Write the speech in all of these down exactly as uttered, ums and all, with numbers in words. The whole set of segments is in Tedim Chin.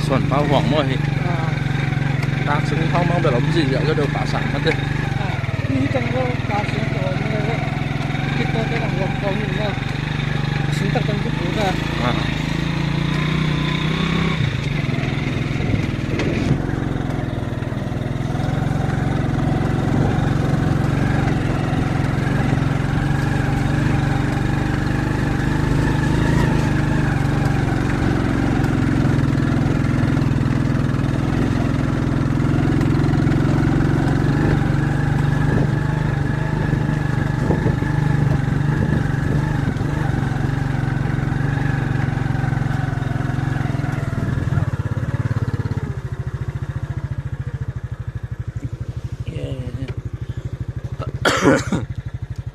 Suan pau huang maw hi. Tak sung pau mang bel om zi liau deuh pah sang mate. Hi tang lo tak sung pau mang le. Kit to te na huang pau ni na. Sung tak tang kit to na.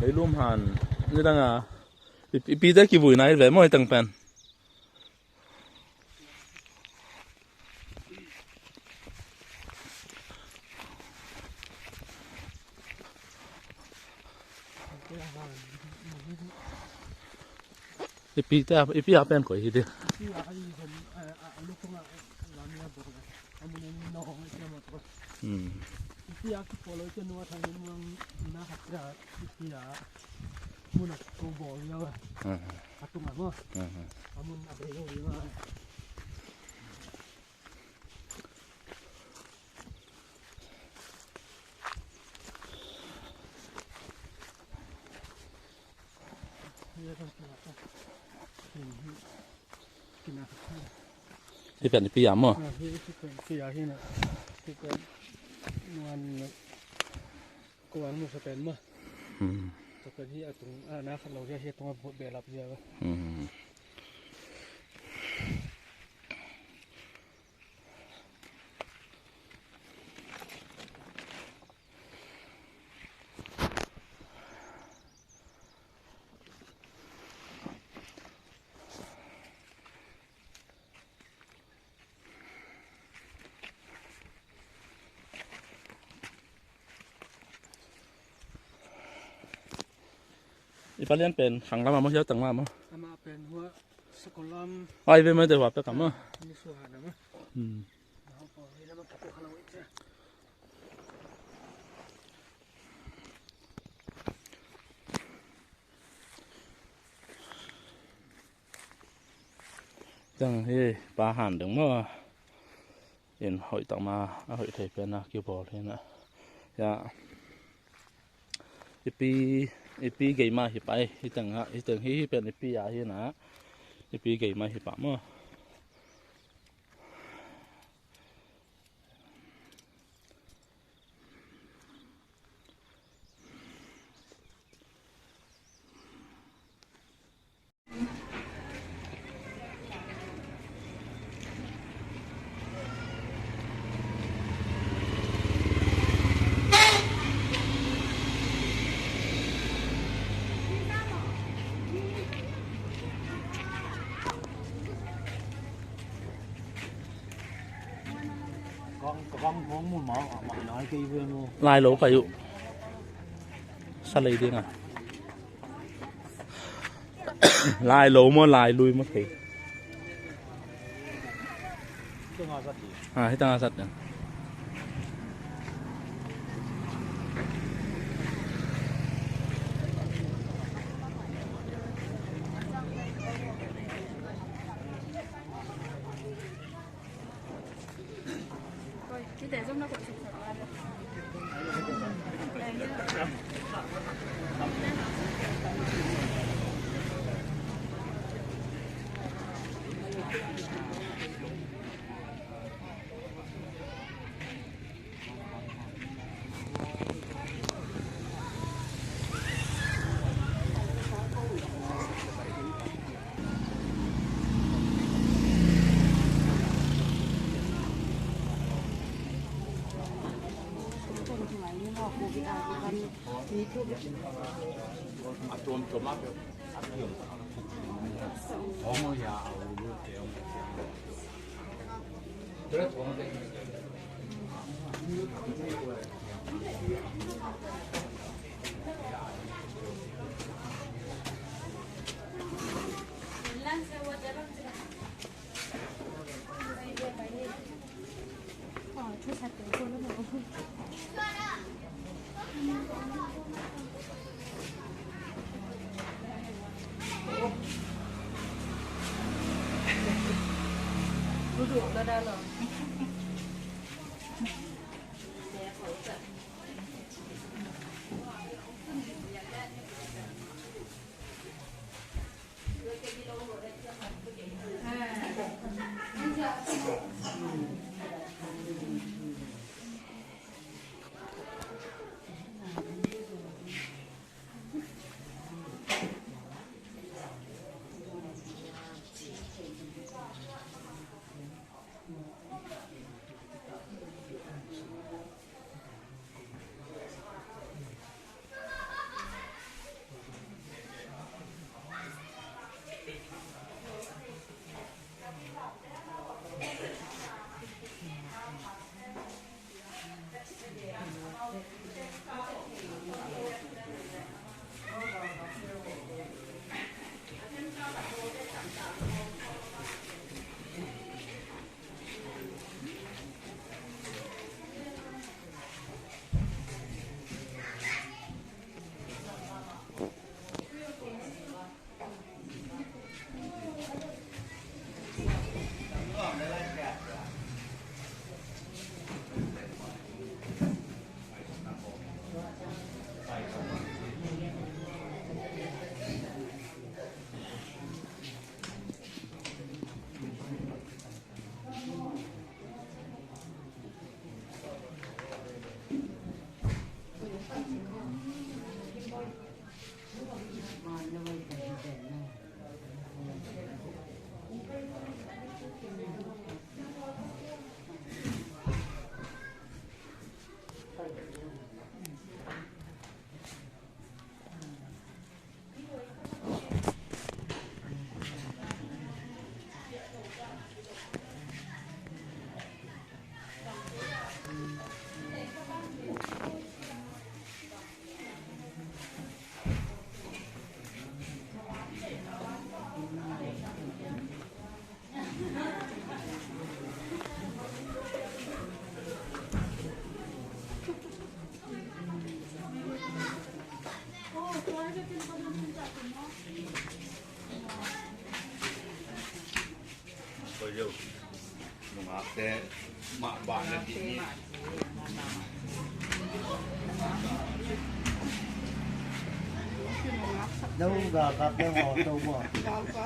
Meilum han ni dang a i, i pite kivui nai ve maw i tang pen. I pite a, i pi a pen koi hi di. Hmm. Ipi a kipawl lo i cia nua thang in muang na khat cia ipi a mun a ko bawl lo a. Aha. A tung a maw. Aha. A mun a bei lo ding a. Hi pen ipi a maw? Ah, hi, hi pen ipi a hi na. Hi pen nuan na. Ko ang nusa pen maw? Hmm. Tua pen hi a tung a na khat lo hi a, hi a tung a belap hi a. Hmm. I palian pen khang lam a maw, hiau tang lam a maw? Ama pen hua sakol lam. Ai ve mai te hua pe kam a. Ni suha na maw. Hmm. Tang hi pa han ding maw. In hoih tak ma a hoih thei pen a kibawl hi na. Ya. Ipi, ipi gei ma hi pa hi tang a, hi tang hi, hi pen ipi a hi na. Ipi gei ma hi pa maw. Lai lo kai uh. Sa lei ding a. Lai lo maw, lai lui maw thei. Ah, hi tang a sat ding.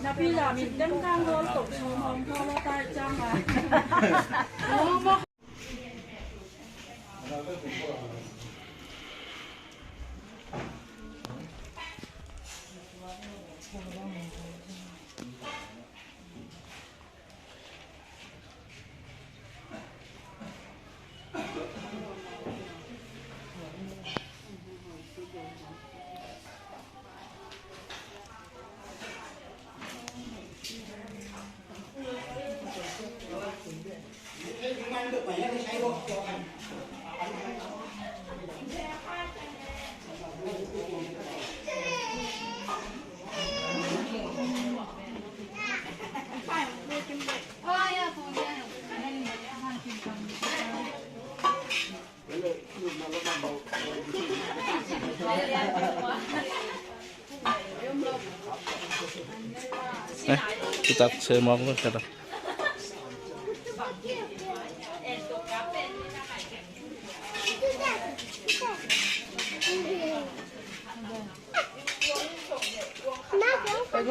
Napi la min teng tang dol tok sum hong tho la tai cang a. Eh, kita semua pun kata. Ngak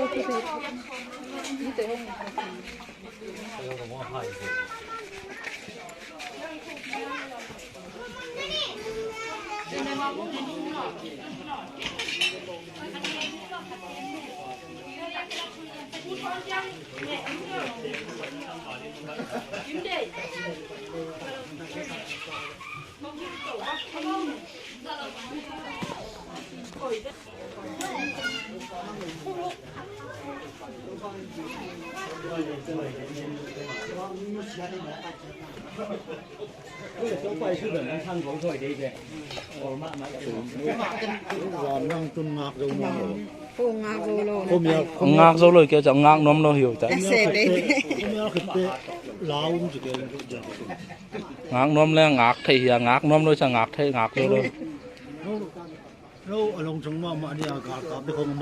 zo lo, kia ngak nuam lo hi uh ta. Ngak nuam le ngak thei hi a, ngak nuam lo cia ngak thei, ngak zo lo.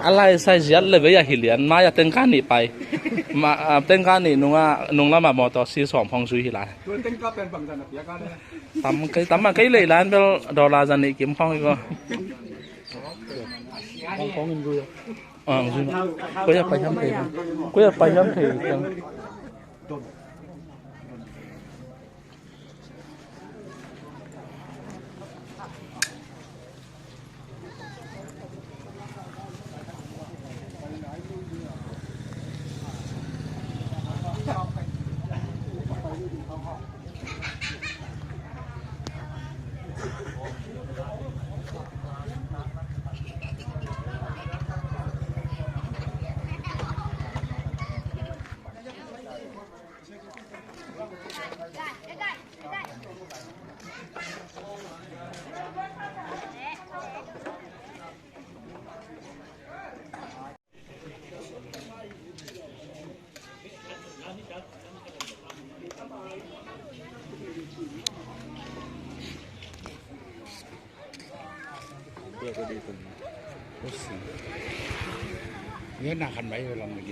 A laisai ziat le vei a hi lian mai a tengka nih pai. Ma, a, tengka nih nunga, nung lama mawtaw si sawm hong zui hi lai. Tam kei, tam a kei lei lai an bel dollar za nih kim hong hi ko. Ang zui. Koi a pai hiam thei. Koi a pai hiam thei.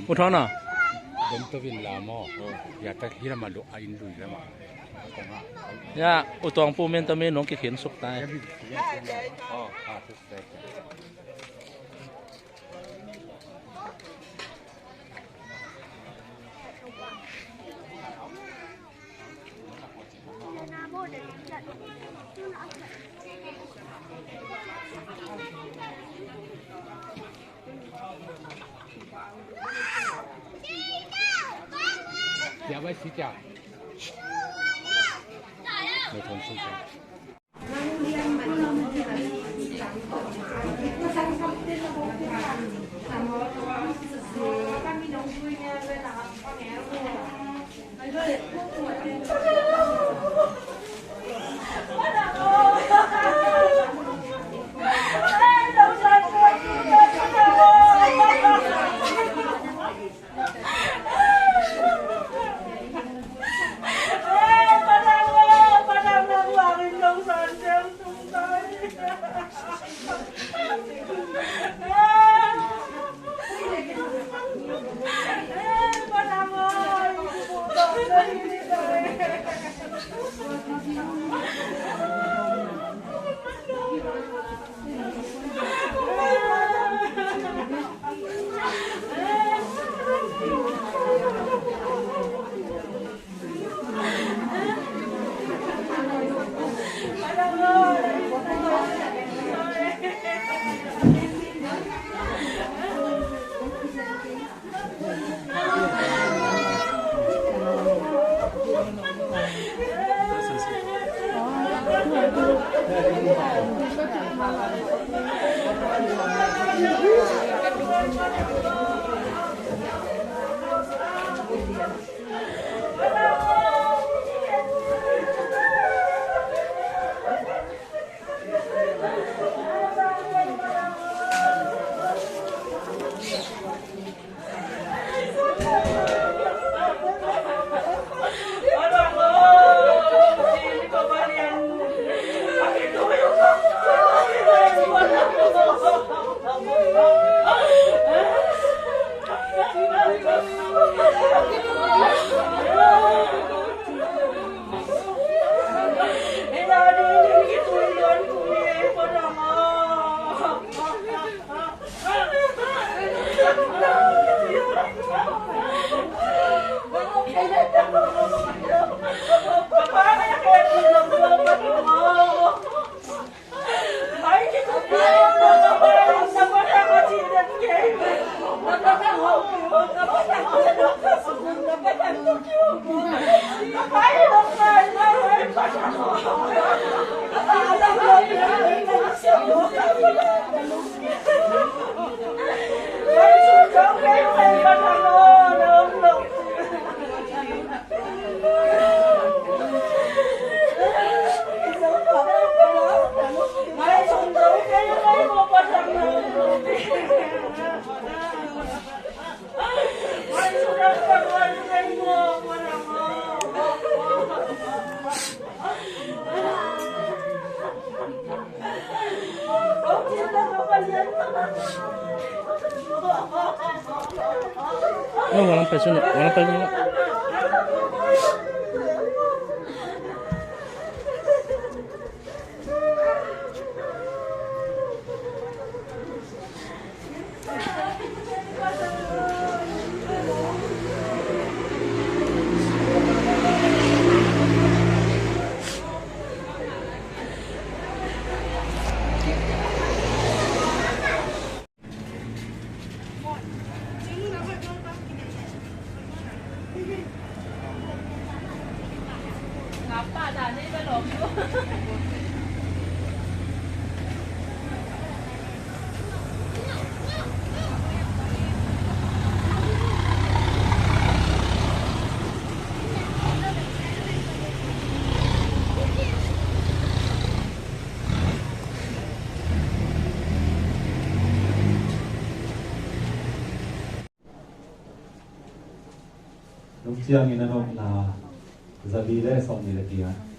Pu Thawn a. Ya, U Tuang Pu men tami nong kikhin suk tai. Walang peso na, walang peso na. Nung ciangin a nopna zabi le sawmni le khat.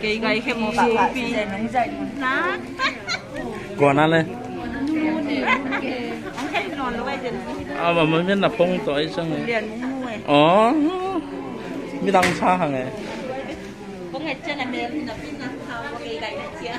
Kei gai khe mo supi. Na. Kua na le. A ba ma min na phong to ai sang e. Lian mu mu e. Oh. Mi dang sa hang e. Phong e chen a mel na pin na thau kei gai na chia.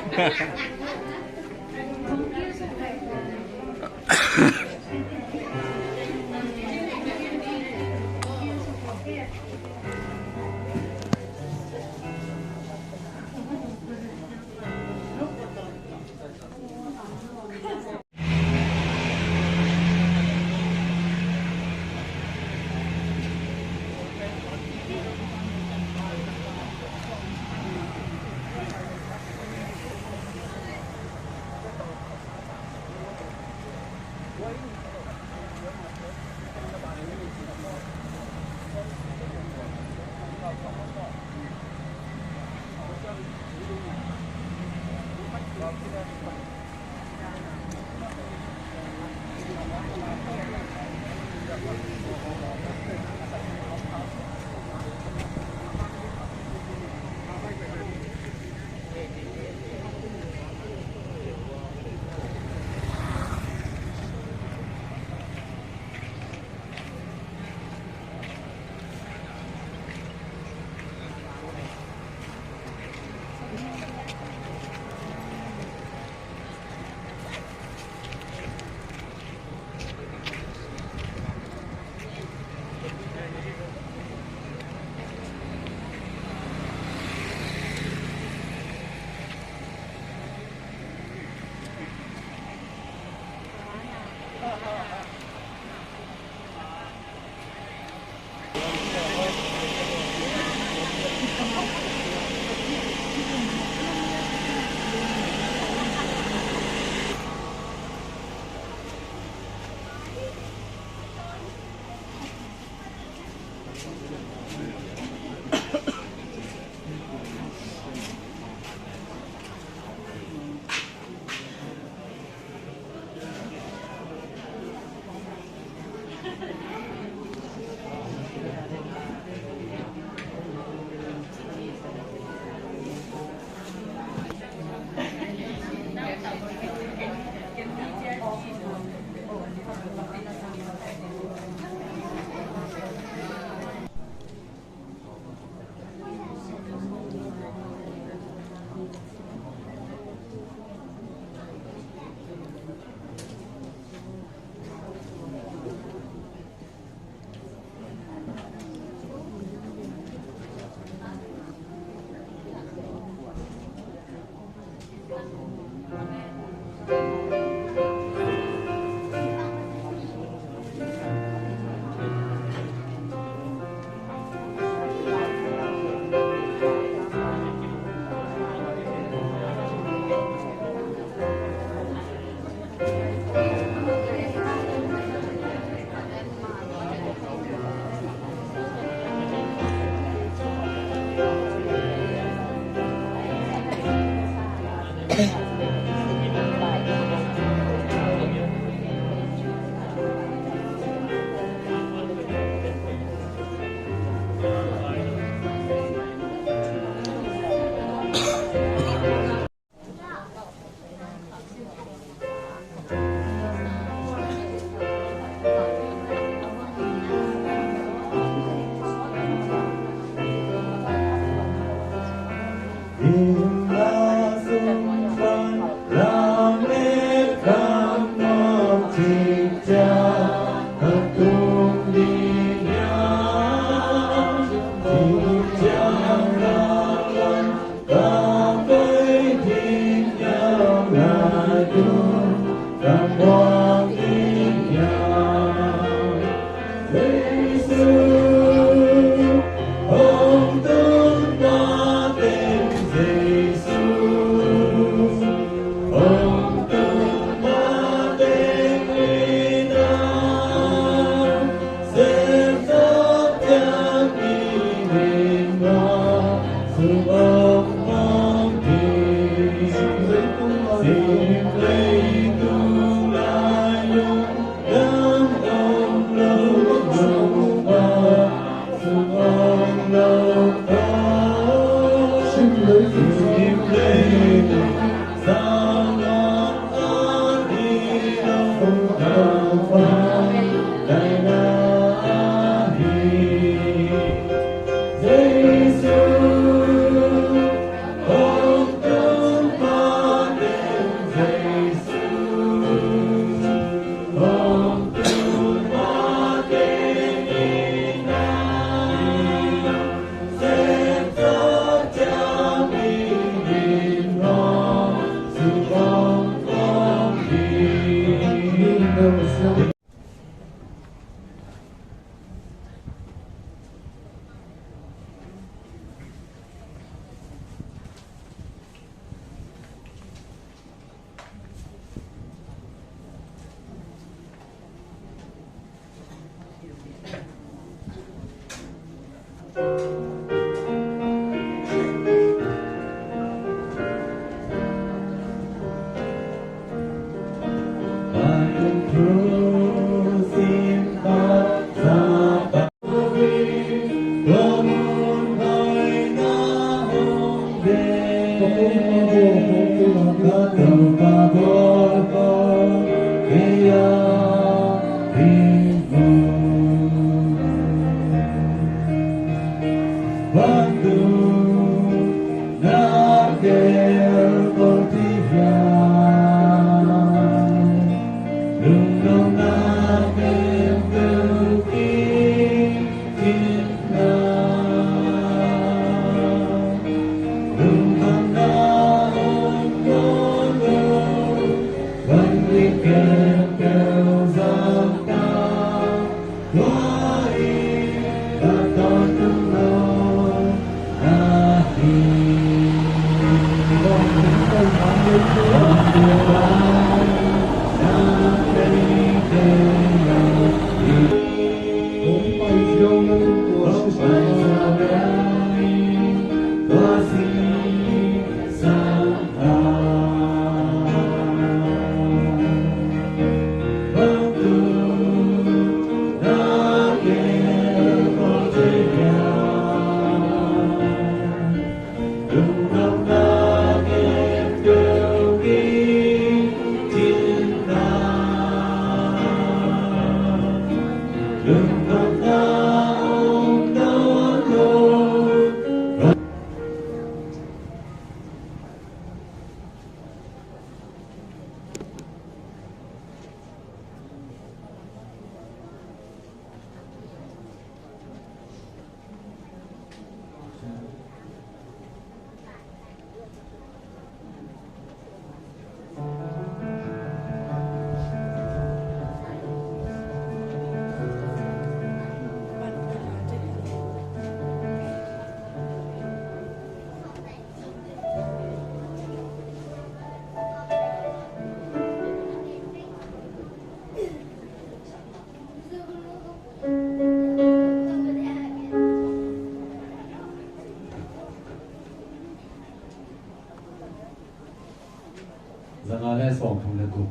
Zanga le sawmthum le guk.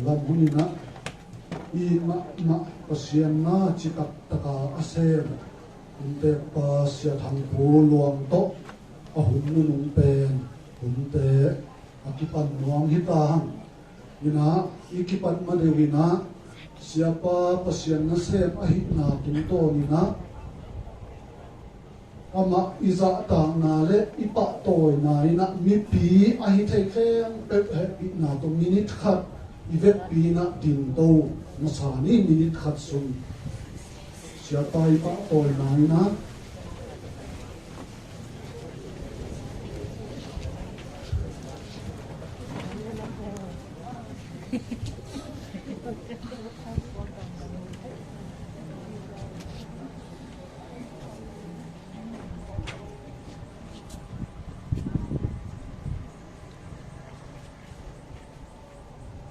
Lam huninah i mahmah Pasian na citak taka a sem Huntekpa Sia Thang Pu Luang tawh a hun nunung pen hunte a kipan nuam hi ta hang. Inah i kipat ma deuh inah Siapa Pasian nasem ahihna tungtawn inah amah i zahtakna le i pahtawina inah mipi ahi thei khempeuh hehpihna tawh minit khat i vekpi inah dingto masa ni. Minit khat sung Siapa i pahtawina inah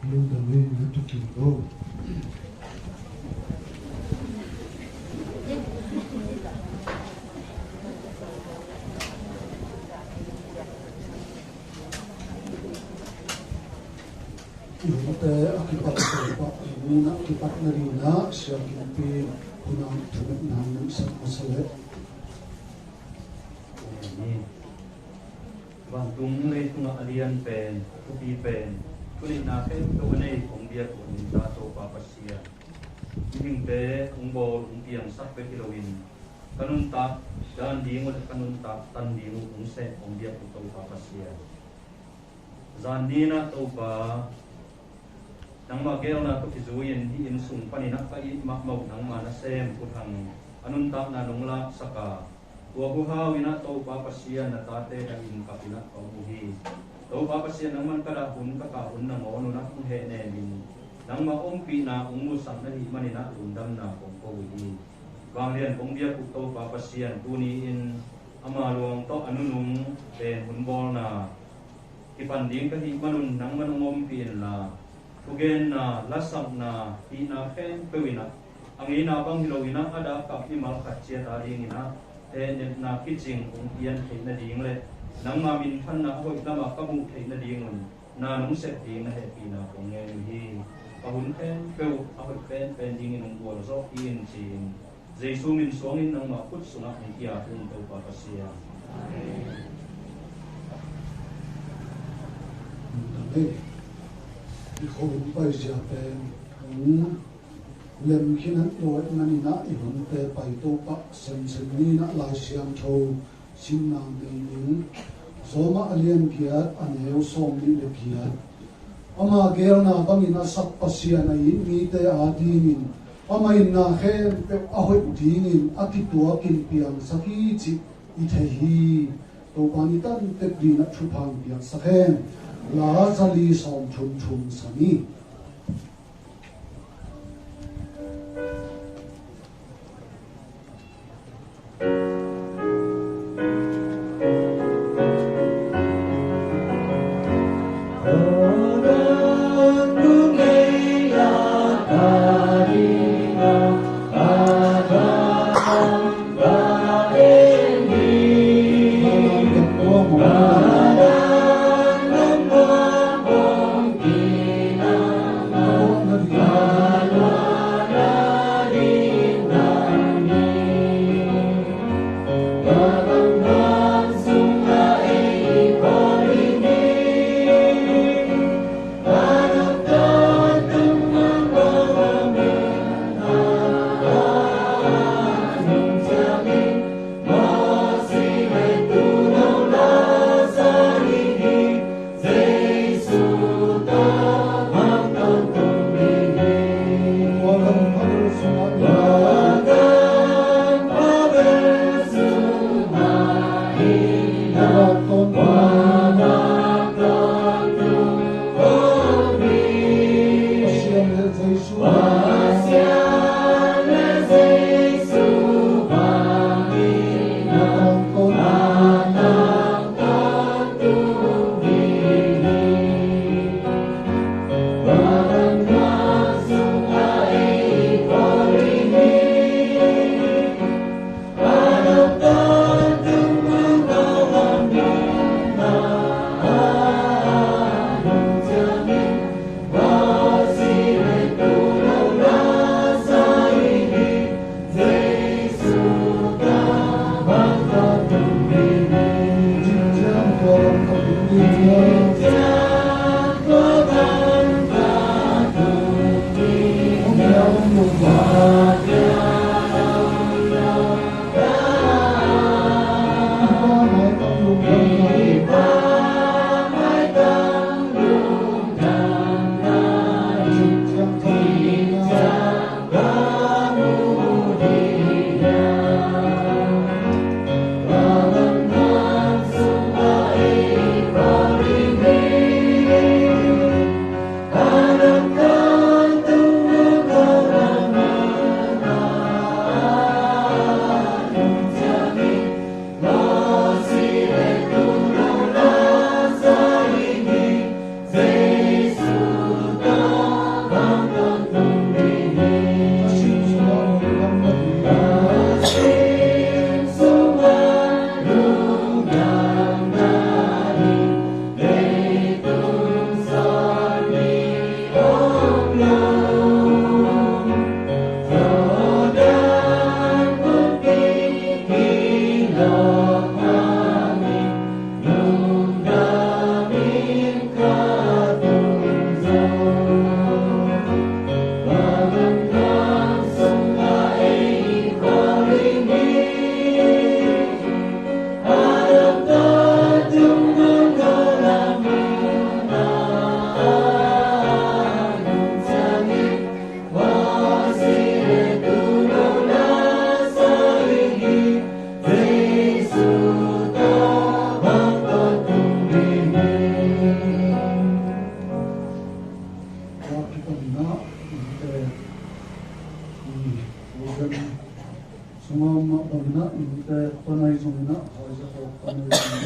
Lungdam ei, na tukin ko. I hunte a kipat Topa nunah kipat nadingah Sia Kim Pi hunah thungetna nunsak masa leh. Amen. Vantung leitungah a lian pen, a thupi pen, thuneihna khempeuh a nei hong biak uh a nungta Topa Pasian. Mihingte hong bawl hong piangsak bek hi loin, ka nuntak dan ding uh le ka nuntak tan ding uh hong seh hong biak uh Topa Pasian. Zan ni-in ah Topa, nangmah geelna tawh kizui-in hih inn sung panin ah ka it mahmah uh nangma nasem Pu Thang a nuntakna nong laksak a, tua huhau in ah Topa Pasian na tate dahin kap in ah ka um uh hi. Topa Pasian, nangman ka dah hun ka kah hun nangawn un ah hong hehnem in, nangmah ompihna hong musak na hih manin ah lungdamna kong ko uh hi. Vanglian kong biak uh Topa Pasian, tuni-in ama luang tawh a nunung pen hun bawlna kipan ding ka hih manun nangman hong ompih inla, thugenna, lasakna, hihna khempeuh in ah, a ngeina bang hi loin ah a dah kap mimal khat ciat adingin ah hehnepna kicing hong pian theih nading le nangma minthanna a hoih lamah ka muh theih nadingun na nong sep ding na hehpihna kong ngen uh hi. Ka hun khempeuh a hoih penpen dingin hong gualzawh hi in, ci-in Jesu min suangin nangma khut sungah hong kiap ung, Topa Pasian. Amen. I khuahun paizia pen hong lem khin an i awih manin ah i hunte pai to pah semsem ni-in ah Lai Siangtho simna nei ning. Rom a lian giat, a neu sawmnih le giat. Ama geelna bangin a sak Pasian a it mite adingin amah in na khempeuh a hoih dingin a kituakin piangsak hi cih i thei hi. Topa in i tan tep dingin ah thupha hong piaksak hen. Late li sawmthum thum sa ni.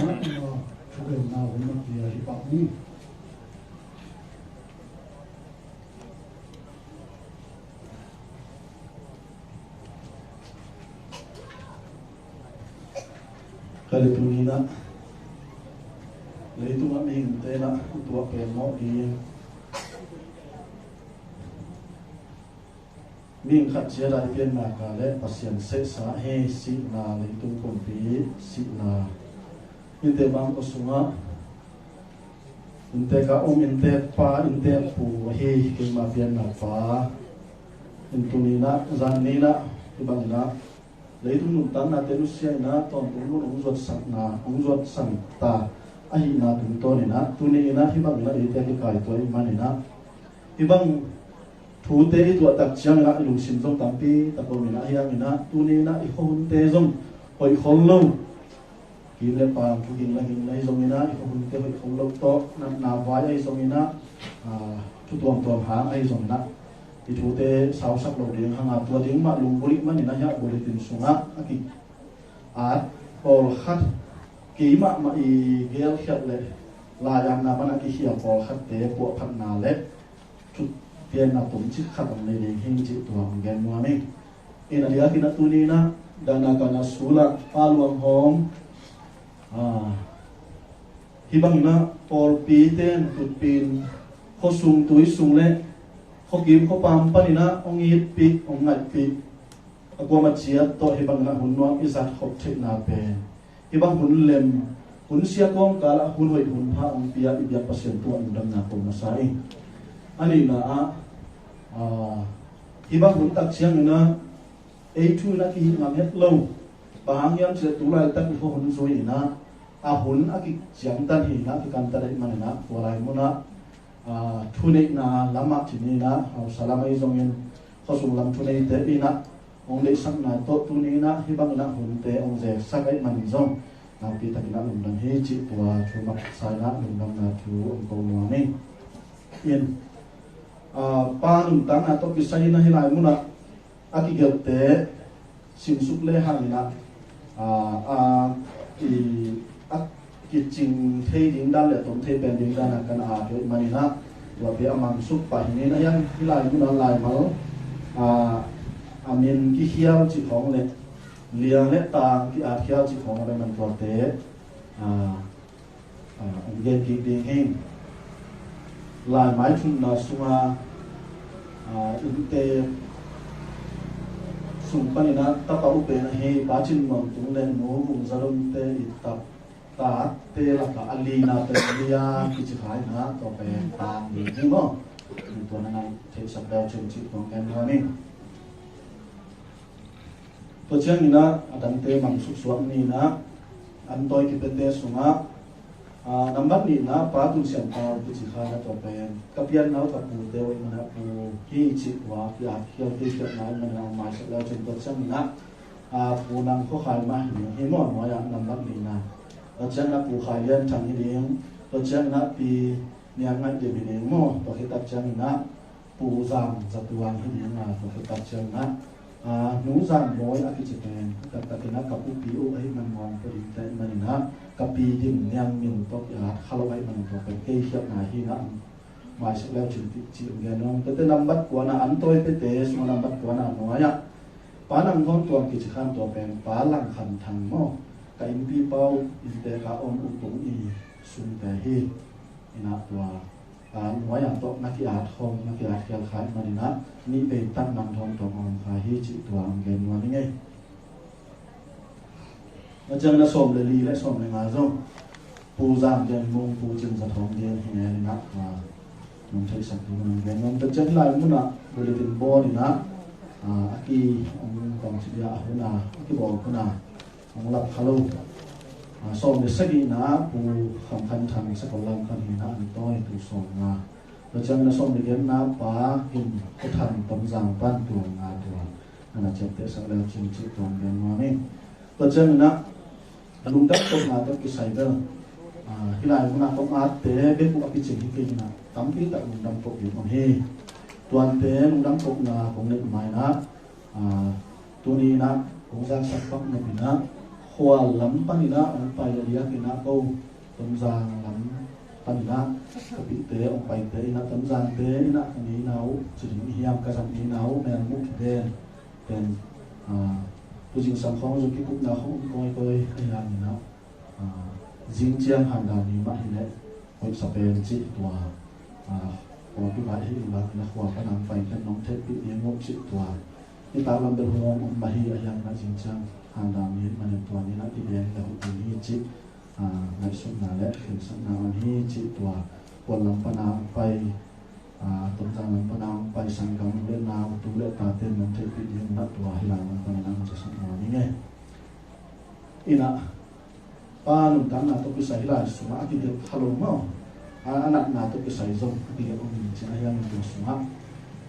Thugenna hun mah pia hi pah ni. Ka le tuni-in ah leitungah mihingte in ah tuah pen mawh ding, mihing khat ciat a i pianna ka le Pasian sehsa hi, sihna, leitung pumpi sihna. Innte bang kua sungah inntek a om inntek pa, inntek pu ahi keima pianna pa in tuni-in ah, zan ni-in ah, hih bangin ah leitung nuntaknate nusia-in ah tawntung mun hong zuatsakna, hong zuatsak ta ahihna tungtawnin ah tuni-in ah hih bangin ah eite kikaituah ahih manin ah, hih bang thute i tuah tak ciangin ah i lungsim zong tampi tak om in ah, ahi hangin ah tuni-in ah i khuahunte zong hoih khol lo. Kim le paam, thu ging le ging ahi zongin ah, i khuahunte hoih khol lo tawh, natna vai ahi zongin ah, ah, thu tuamtuam hang ahi zongin ah, i thute sausak lo ding hang a, tua ding mah lunggulh ih manin ah, hiah bulletin sungah a ki-at pawlkhat, kei mahmah i gelkhiat le lai-atna pan a kikhia pawlkhatte puahphatna le thupha piakna tomcik khat hong nei ding hi cih tua hong gen nuam ing. In a diakin ah tuni-in ah, dahna kahna sul ah Pa Luang Hawm, ah, hih bangin ah pawlpite in tutpin khuasung tuisung le khuakim khuapaam panin ah hong itpih, hong ngaihpih, a kuamah ciat tawh hih bangin ah hun nuam i zat khop theihna pen, hih bang hun lem, hun sia kawmkal ah hun hoih hun pha hong pia i biak Pasian tungah lungdamna ko masa ing. A nihna ah, ah, hih bang hun tak ciangin ah ei thu in ah kihih ngam het lo. Bang hang hiam cih leh tu laitak i khuahun zui-in ah, a hun a kiciangtan hi-in ah, kikantan ahih manin ah, tua lai mun ah, ah, thuneihna lamah ci ni-in ah, hausa lam ahi zongin, khuasung lam thuneite in ah hong deihsakna tawh tuni-in ah hih bangin ah hunte hong zeksak ahih manin zong nakpi takin ah lungdam hi cih tua thu masa-in ah lungdamna thu hong ko nuam ing. In, ah, pa nuntakna tawh kisai-in ah hih lai mun ah a kigelhte simsuk le hangin ah, ah, ah, i, a kicing thei ding dan le a tom thei pen ding dan ah kan at hi manin ah, tua pen a mangsuk pah hi ni-in ah, hiah hih lai mun ah laimal, ah, a min kikhial cih khawng le liang le tang ki-atkhial cih khawng a, tua pen tuate, ah, ah, hong gen kik ding hi. Laimai thumna sungah, ah, innte sung panin ah tapa upen ahi Pa Cin Muang Tung le Nu Vung Za Lum te i tapa tate lakah a lina pen Lia kici kha in ah, tua pen tang ding hi maw. Tua na nang theihsak deuh cin cih tua hong gen nuam ing. Tua ciangin ah a dangte mangsuk suak ni-in ah, an tawi kipiate sungah, ah, nambat nihna Pa Tun Siam Pau kici kha in ah, tua pen ka pianna uh ka pute uh ahih manin ah pu hi cih tua ki-atkhial kikhialhna ahih manin ah maisak leu cin, tua ciangin ah, ah, Pu Nang Khua Khai mah hi ding hi maw, nuai-ah nambat nihna. Tua ciangin ah Pu Khai Lian Thang hi ding, tua ciangin ah Pi Niang Ngaih Dim hi ding maw, tua khit tak ciangin ah Pu Zam Za Tuang hi ding a, tua khit tak ciangin ah, ah, Nu Zam Mawi a kici pen, taktakin ah ka pupi uh ahih man nuam pua ding te ahih manin ah, ka pi Dim Niang Min tawh ki-at kha lo ahih manin tua pen kei khialhna hi-in ah, maisak leu cin cih hong gen nuam ing. Tuate nambat kuana, an tawi piate sungah nambat kuana nuai-ah Pa Nang Thawn Tuang kici kha in, tua pen Pa Lang Khan Thang maw, ka innpi pa uh, inntek a om uh tung i sungte hi. In ah tua, ah, nuai-ah tawh na ki-at khawm, na ki-atkhial kha ahih manin ah, nih vei tak Nang Thawn Tuang a om kha hi cih tua hong gen nuam ing ei. Tua ciangin ah sawm le li le sawm le nga zong Pu Zam Gen Mung, Pu Cin Za Thawng Gen hi ngen in ah, ah, nong theihsak ding hong gen nuam ing. Tua ciang hih lai mun ah bulletin board in ah, ah, a ki, hong kong ci dia, a hun a, a kibawl hun a hong lap kha lo, ah, sawm le sagihna Pu Kham Khan Thang, Sakol Lam Khan hi-in ah, an tawi tul sawm nga. Tua ciangin ah sawm le giatna Pa Gin Khua Thang, Tom Zang pan tul nga tua. Nana ciaptehsak leu cin cih tua hong gen nuam ing. Tua ciangin ah lungdam kohna tawh kisai bel, ah, hih lai mun ah kong atte bek uh a kicing hi kei in ah, tampi tak lungdam koh ding om hi. Tuate lungdam kohna kong neih ma-in ah, ah, tuni-in ah kong zaksak pak nop in ah, Khua lam panin ah hong pai a diakin ah ko Tonzang lam panin ah ka pite hong paite in ah Tonzangte in ah ka ngeina uh ci ding hiam, ka zat ngeina uh Mel Muk Kiden pen, ah, tu zingsang khawng zong kikupna khawng kawikawi a hiangin ah, ah, zing ciang handa ni mah hi leh hoih sa pen cih tua, ah, khua kivai hi in bangin ah khua pan hong pai pen nong theihpih ding uh cih tua. Nitak lam bel hong om mah hi a hiangin ah zing ciang handa ni manin tua ni in ah kideng le hoih ding hi cih, ah, ngaihsutna le khensatna om hi cih tua. Khua lam pan hong pai, ah, Tonzang lam pan hong pai sanggam le nau tu le tate nong theihpih ding in ah tua hih lai lam panin ah hong zasak nuam ing e. In ah pa nuntakna tawh kisai hih lai sungah a kigelh kha lo maw? A, a natna tawh kisai zong a kigelh om ding ci a hiangin tua sungah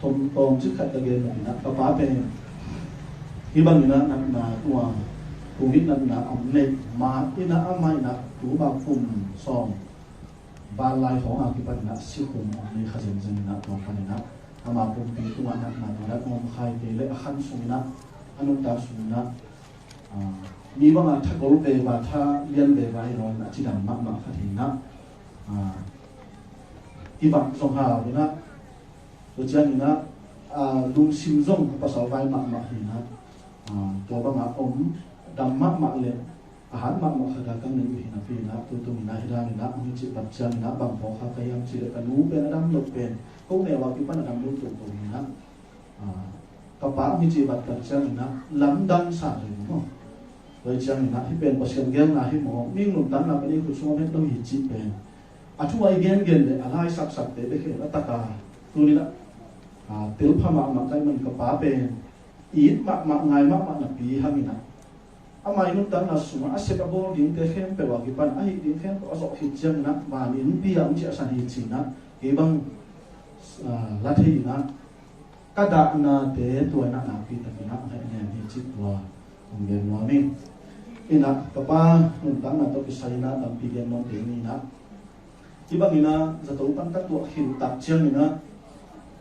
tawm, tawmcik khat ka gen nop in ah ka pa pen hih bangin ah natna tua Covid natna om neih ma in ah amah in ah tu ma kum sawm val lai khawng a kipan in ah sikhum om neih kha zenzen in ah tua panin ah ama pumpi tungah natna tua in ah om khai kei leh a khan sungin ah a nuntak sungin ah, ah, mi bangah tha gol veva, tha lian veva hi lo in ah cidam mahmah khat hi in ah, ah, kivak zong hau in ah, tua ciangin ah, ah, lungsim zong a pasal vai mahmah hi in ah, ah, tua bangah om dam mahmah le a hat mahmah khat a ka ngei uh hi napi in ah, tu tung in ah hih dan in ah hong hi cih bang ciangin ah bang phawk kha ka hiam cih leh ka nu pen a dam loh pen ko neu a kipan a dam lo tuamtuam hi in ah, ah, ka pa hong hi cih bang ciangin ah lamdang sa reng maw? Tua ciangin ah hih pen Pasian gelna hi maw, mi nuntakna pen ei khut sungah om het lo hi cih pen a thu a i gengen le a lai saksakte bek hi lo a, a taka tuni in ah, ah, telpha mahmah ka hih man ka pa pen it mahmah ngai mahmah napi hangin ah ama i nuntakna sungah a sep a bawl dingte khempeuh a kipan a hih ding khempeuh a zawh khit ciangin ah van innpi ah hong ciahsan hi ci in ah kei bang, ah, la thei in ah ka dahnate tua in ah nakpi takin ah hong hehnem hi cih tua hong gen nuam ing. In ah ka pa nuntakna tawh kisai in ah tampi gen nuam kei ni in ah hih bangin ah zato pan ka tuah khit tak ciangin ah,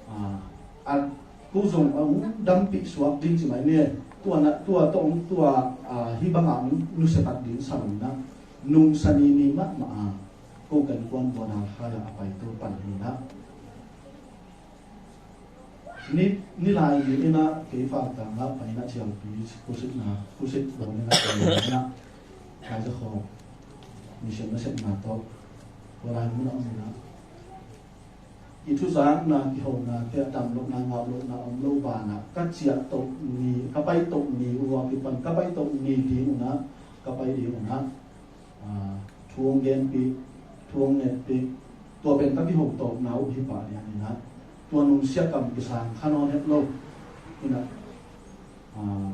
ah, a ko zong a hong dampih suak ding ci mai ni. Tua na, tua tawh hong tua, ah, hih bangah hong nusia tak ding sa lo in ah nungsa ni ni mahmah a ko kan kuan tua na khai ah a paito pan hi in ah. Ni, ni lai ni in ah kei fak tangah pai in ah cialpi khusikna, khusik lo in ah kei in ah Kaizakhawm mission nasepna tawh tua lai mun ah om in ah i thuzakna kihonate a dam lohna ngau lohna om lo banah ka ciah toh ni, ka pai toh ni uh a kipan ka pai toh ni ding un ah ka pai ding un ah, ah, thu hong genpih, thu hong ngetpih, tua pen ka kiho tawpna uh hi pah lian in ah tua nungsiah kam kisang kha nawn het lo in ah, ah,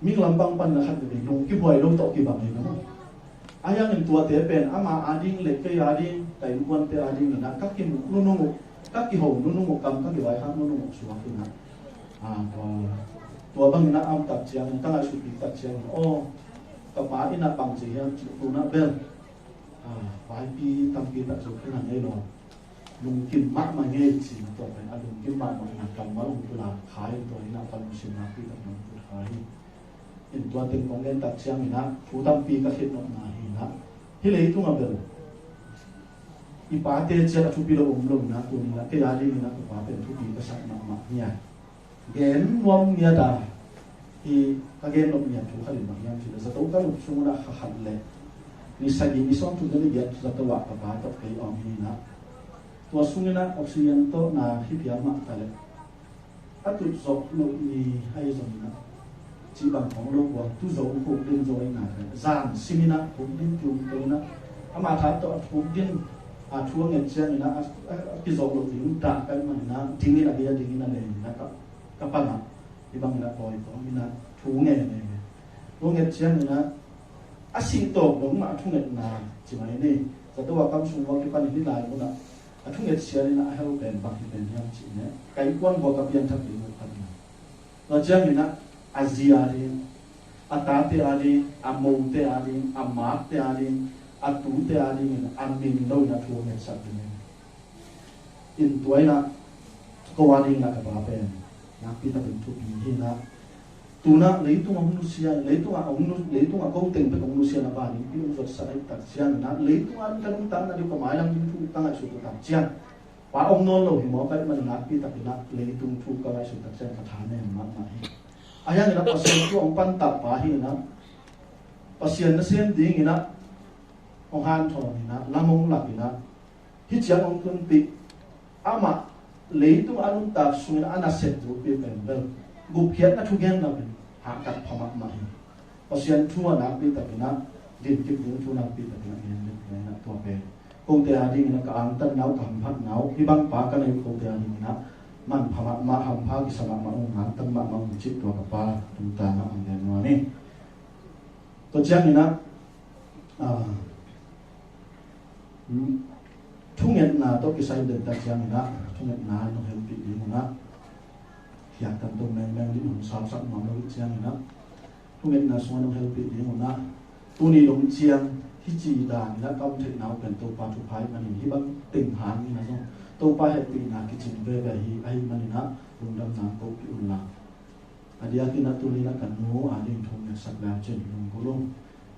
ming lampang pan na khat veve nung kibuai lo tawh kibang hi na maw? A hiangin tuate pen ama ading le kei ading ka innkuante ading in ah ka kimuh nunung uh, ka kiho nunung uh, kam ka kivaikhak nunung uh suak in ah, ah, tua, tua bangin ah a om tak ciangin ka ngaihsutpih tak ciangin aw, ka pa in ah bang ci hiam cih tu in ah bel, ah, vaipi tampi tak zo khin a ngei lo. Lungkim mahmah ngei ci in ah tua pen a lungkim mahmah in ah kammal hong pulak kha in tua in ah ka lungsim nakpi tak in hong pulak kha hi. In tua teng kong gen tak ciangin ah thu tampi ka khit nopna hi in ah hih leitungah bel i pate ciat a thupi lo om lo in ah tuni in ah kei ading in ah ka pa pen thupi ka sak mahmah hi a. Gen nuam ngiat a, hi ka gen nop ngiat thu khat in bang hiam cih leh zato ka lup sung un ah kha khat le ni sagih ni sawmthum le ni giat zato ah ka pa tawh kei om hi in ah tua sung in ah oxygen tawh na hi piang mah ta leh a tut zawh loh ni ahi zongin ah cih bang khawng lo buang tu zo khuk din zo ahi nak leh zan sim in ah khuk din tum to in ah ama tha tawh a khuk din a thu a nget ciangin ah a, a, a kizawh loh ding dah ka hih manin ah ding in a gei a ding in a lei in ah ka, ka pan ah hih bangin ah tawi kawm in ah thu nge nge nge thu nget ciangin ah a sih tawk dong mah a thungetna ci mai ni. Zato a kam sung ua kipan hih lai mun ah a thunget sial in ah a hel pen bang hi pen hiam cih leh ka innkuan bua ka pianthak ding uh khat na. Tua ciangin ah a zi a ding, a tate a ding, a mote a ding, a makte a ding, a tute a ding in a min lo in a thu ngetsak ding hi. In tua in ah ko a ding in ah ka pa pen nakpi takin thupi hi in ah Tunah leitung a hong nusia, leitung a hong nu, leitung a ko teng bek hong nusia na pa ding pi hong zuatsak ahih tak ciangin ah, leitung a kan hong tangna ding ka mailam ding thu ka ngaihsut tak ciang, pa om nawn lo hi mawk ahih manin ah, nakpi takin ah leitung thu ka ngaihsut tak ciang ka thanem mahmah hi. A hiangin ah Pasian thu a hong pantak pa hi in ah, Pasian nasem dingin ah hong hanthawn in ah, lam hong lak in ah, hih ciang hong tunpih, amah leitung a nuntak sungin a nasep bulpi pen bel gupkhiatna thugenna pen hahkat pha mahmah hi. Pasian thu a nakpi takin ah, din kip ding thu nakpi takin ah gen ding pen ah, tua pen kote a dingin ah ka angtanna uh, ka hamphatna uh, hih bang pa ka nei uh kote a dingin ah manpha mahmah, hampha kisa mahmah, hong angtan mahmah ung cih tua ka pa tungtang ah hong gen nuam hi. Tua ciangin ah, ah, thungetna tawh kisai den tak ciangin ah, thungetna nong helpih ding un ah, khiaktan tawh mengmeng ding hong sausak nuam lo ciangin ah, thungetna sungah nong helpih ding un ah, tuni dong ciang hih ci dan in ah ka om theihna uh pen Topa thupha ahih manin, hih bang teng hangin ah zong Topa hehpihna kicing veve hi. Ahih manin ah lungdamna hong kopih un la, a diakin ah tuni in ah ka nu a ding thungetsak le cin lunggulh ung.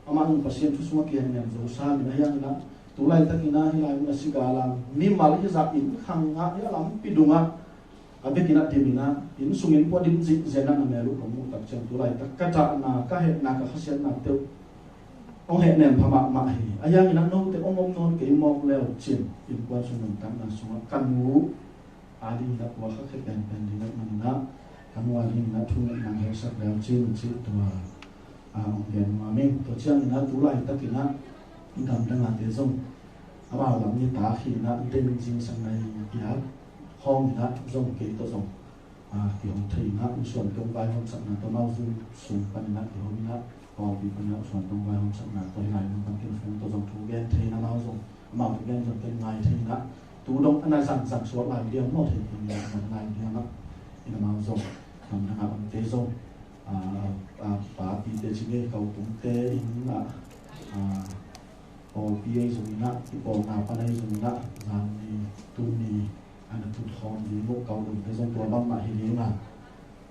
Amah zong Pasian thu sungah kihennem zo sam in ah, a hiangin ah tu laitakin ah hih lai mun a Sigalang mimal hizah inn khang ah, hih a lampi dungah a bekin ah dim in ah, inn sungin pua dim zihziah in ah na mel uh ka muh tak ciang, tu laitak ka dahna, ka hehna, ka khasiatna teuh hong hehnem pha mahmah hi. A hiangin ah note hong om nawn kei mawk le uh cin, innkuan sung nuntakna sungah ka nu a dingin ah kua kha khe penpen ding ahih manin ah, ka nu a dingin ah thungetna hong helsak le uh cin, cih tua a hong gen nuam ing. Tua ciangin ah tu laitakin ah gamdang a te zong amau lam nitak hi in ah, den zingsang nai piak khawng in ah zong kei tawh zong a kihong thei in ah, misuante hong vaihawmsakna tawh amau Zoom sung panin ah kihong in ah, pawlpi panin ah misuante hong vaihawmsakna tawh hih lai mun pan kinkhong tawh zong thu gen thei in ah, amau zong, amau thu gen zong ken ngai thei in ah, tu dong a na zangzang suak lai diam maw thei in ah, a na ngai diam ah, in amau zong gamdang a omte zong, a, a, papite ci ngei, ka u kungte in ah, a, pawlpi ahi zongin ah, i pawlna pan ahi zongin ah, zanni tuni a na tut khawm ding uh, ka u dongte zong tua bangmah hi ding a,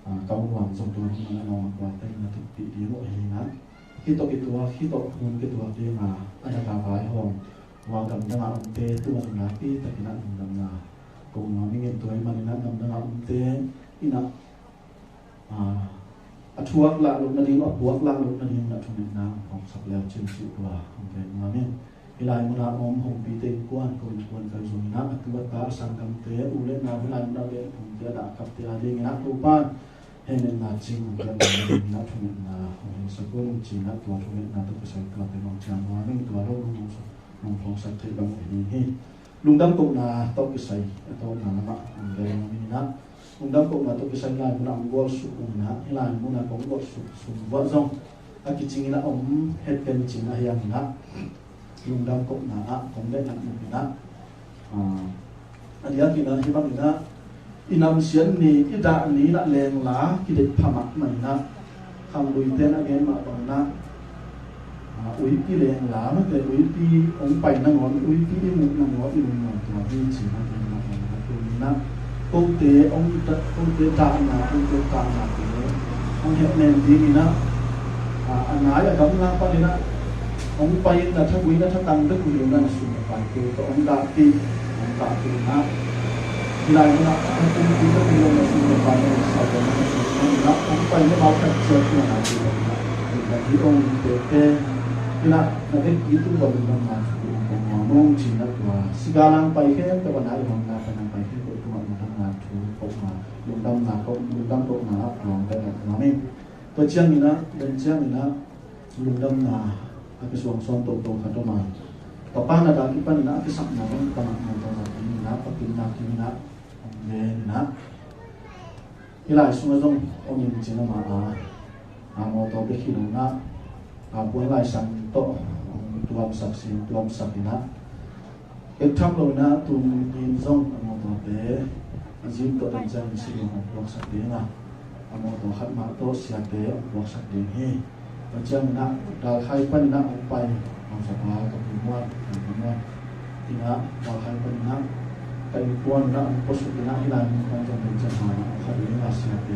a, ka u nuam zong tua bangmah a, nong a kuate na tutpih ding uh hi in ah, hih tawh kituak, hih tawh hun kituak ding a, a na ka vaihawm, tua gamdang a omte tungah zong nakpi takin ah lungdamna ko nuam ing. Tua ahih manin ah gamdang a omte in ah, a, a thuak lah loh nading, a puak lah loh nading in ah thungetna hong phawksak le uh cin, cih tua hong gen nuam ing. Hih lai mun a om Hongpite innkuan, ko innkuan kai zongin ah, a tu a ta, a sanggamte, u le nau, hih lai mun a beh phungte, a dah a kapte a dingin ah Topa'n hehnemna cing hong piak nuam in ah, thungetna hong hingsak un, ci in ah tua thungetna tawh kisai tua pen hong ciang nuam ing. Tua lo nong, nong phawksak theih bang uh hi hi. Lungdam kohna tawh kisai a tawpna lamah hong gen nuam ing in ah, lungdam kohna tawh kisai lai mun ah hong gualsuk ung in ah, hih lai mun ah kong gualsuk sung uah zong a kicing in ah om het pen cing a hiang in ah, lungdam kohna ah kong beh nak in ah, a, a diakin ah hih bangin ah, i namsiat ni, i dah ni in ah lengla kideih pha mahmah in ah, khangluite in ah gen mah bangin ah, a, uipi lengla mate, uipi hong pai nangawn, uipi i muh nangawn i lungnuam tuam hi ci in ah gen mah bangin ah, tuni in ah kote hong, kote dahna, kote kahna te hong hehnem dingin ah, a, a nai a gamla panin ah hong pai in ah, thagui in ah, thatang bek uh hi in ah, na sum na paite tawh hong dahpih, hong dahpih in ah, hih lai mun ah a kumpi bek uh hi in ah, na sum na paite tawh hong dahpih in ah, hong pai in ah, bau khat ciat in ah, na sum na paite tawh hong dahpih in ah, hih lai mun ah na vekpi tung ua lungdamna thu hong pia nuam ung ci in ah, tua Sigalang pai khempeuh a, nai a gamla pan a pai khempeuh tungah lungdamna thu kohna, lungdamna ko, lungdam kohna ah hong beh nak nuam ing. Tua ciangin ah, den ciangin ah, lungdamna a kisuang sawn toto khat om a, ka pa na dah kipanin ah a kisapna bang ka mah mawtaw zat dingin ah, ka pinna kimin ah hong gen in ah, hih lai sungah zong om in cin, amah a, a mawtaw bek hi lo in ah, a puan laisang tawh hong tuamsak, sin tuamsak in ah, ek tham lo in ah, tuni in zong a mawtawte a jeep tawh den ciangin Shillong hong puaksak ding a, a mawtaw khat mah tawh siate hong puaksak ding hi. Tua ciangin ah Dalkhai panin ah hong pai, hausapa ka pu Muan, ka pu Muan in ah Dalkhai panin ah ka innkuan in ah hong puasuk in ah, hih lai mun pan zong den ciang hang ah hong kha ding a, siate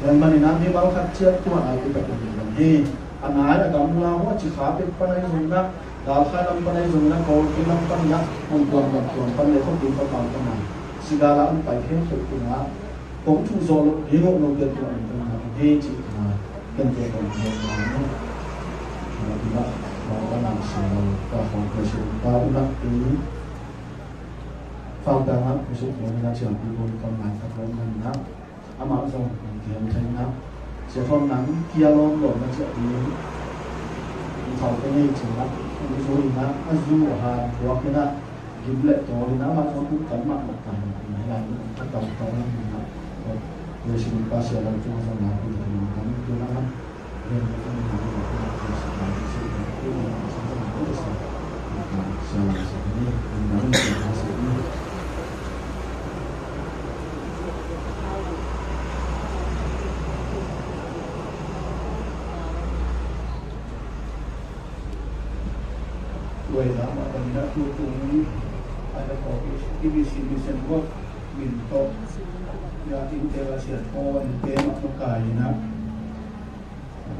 Tua ahih manin ah mimal khat ciat tua a kipat in hi. A nai a gamla uh a cikha pek pan ahi zongin ah, galkhai lam pan ahi zongin ah, Kawlpi lam pan in ah, hong tuam lam tuam pan le khawpin pa pang pan a, sigal ah hong pai khempeuh in ah, kong thu zawh loh ding uh note tua in pan a hi cih in ah, ken tua kong hi a, tua in ah, tua in ah, sia lo, tua khong tua sia, tua in ah, i, Fangtang ah, Mission Field in ah, ciangpi bawm kan nai tak lo man in ah, amah zong hong kiam thei in ah, Sia Thon nang kia lawm lawm na ciah ding, thau ka ngei cih in ah, hong zu in ah, a zu a han puak in ah, gim le tawl in ah, amah zong hong kan mahmah ta in ah, lai in ah, ka tau tau in ah, Mission Pastor lam tung zong na pi in ah, lam tung in ah,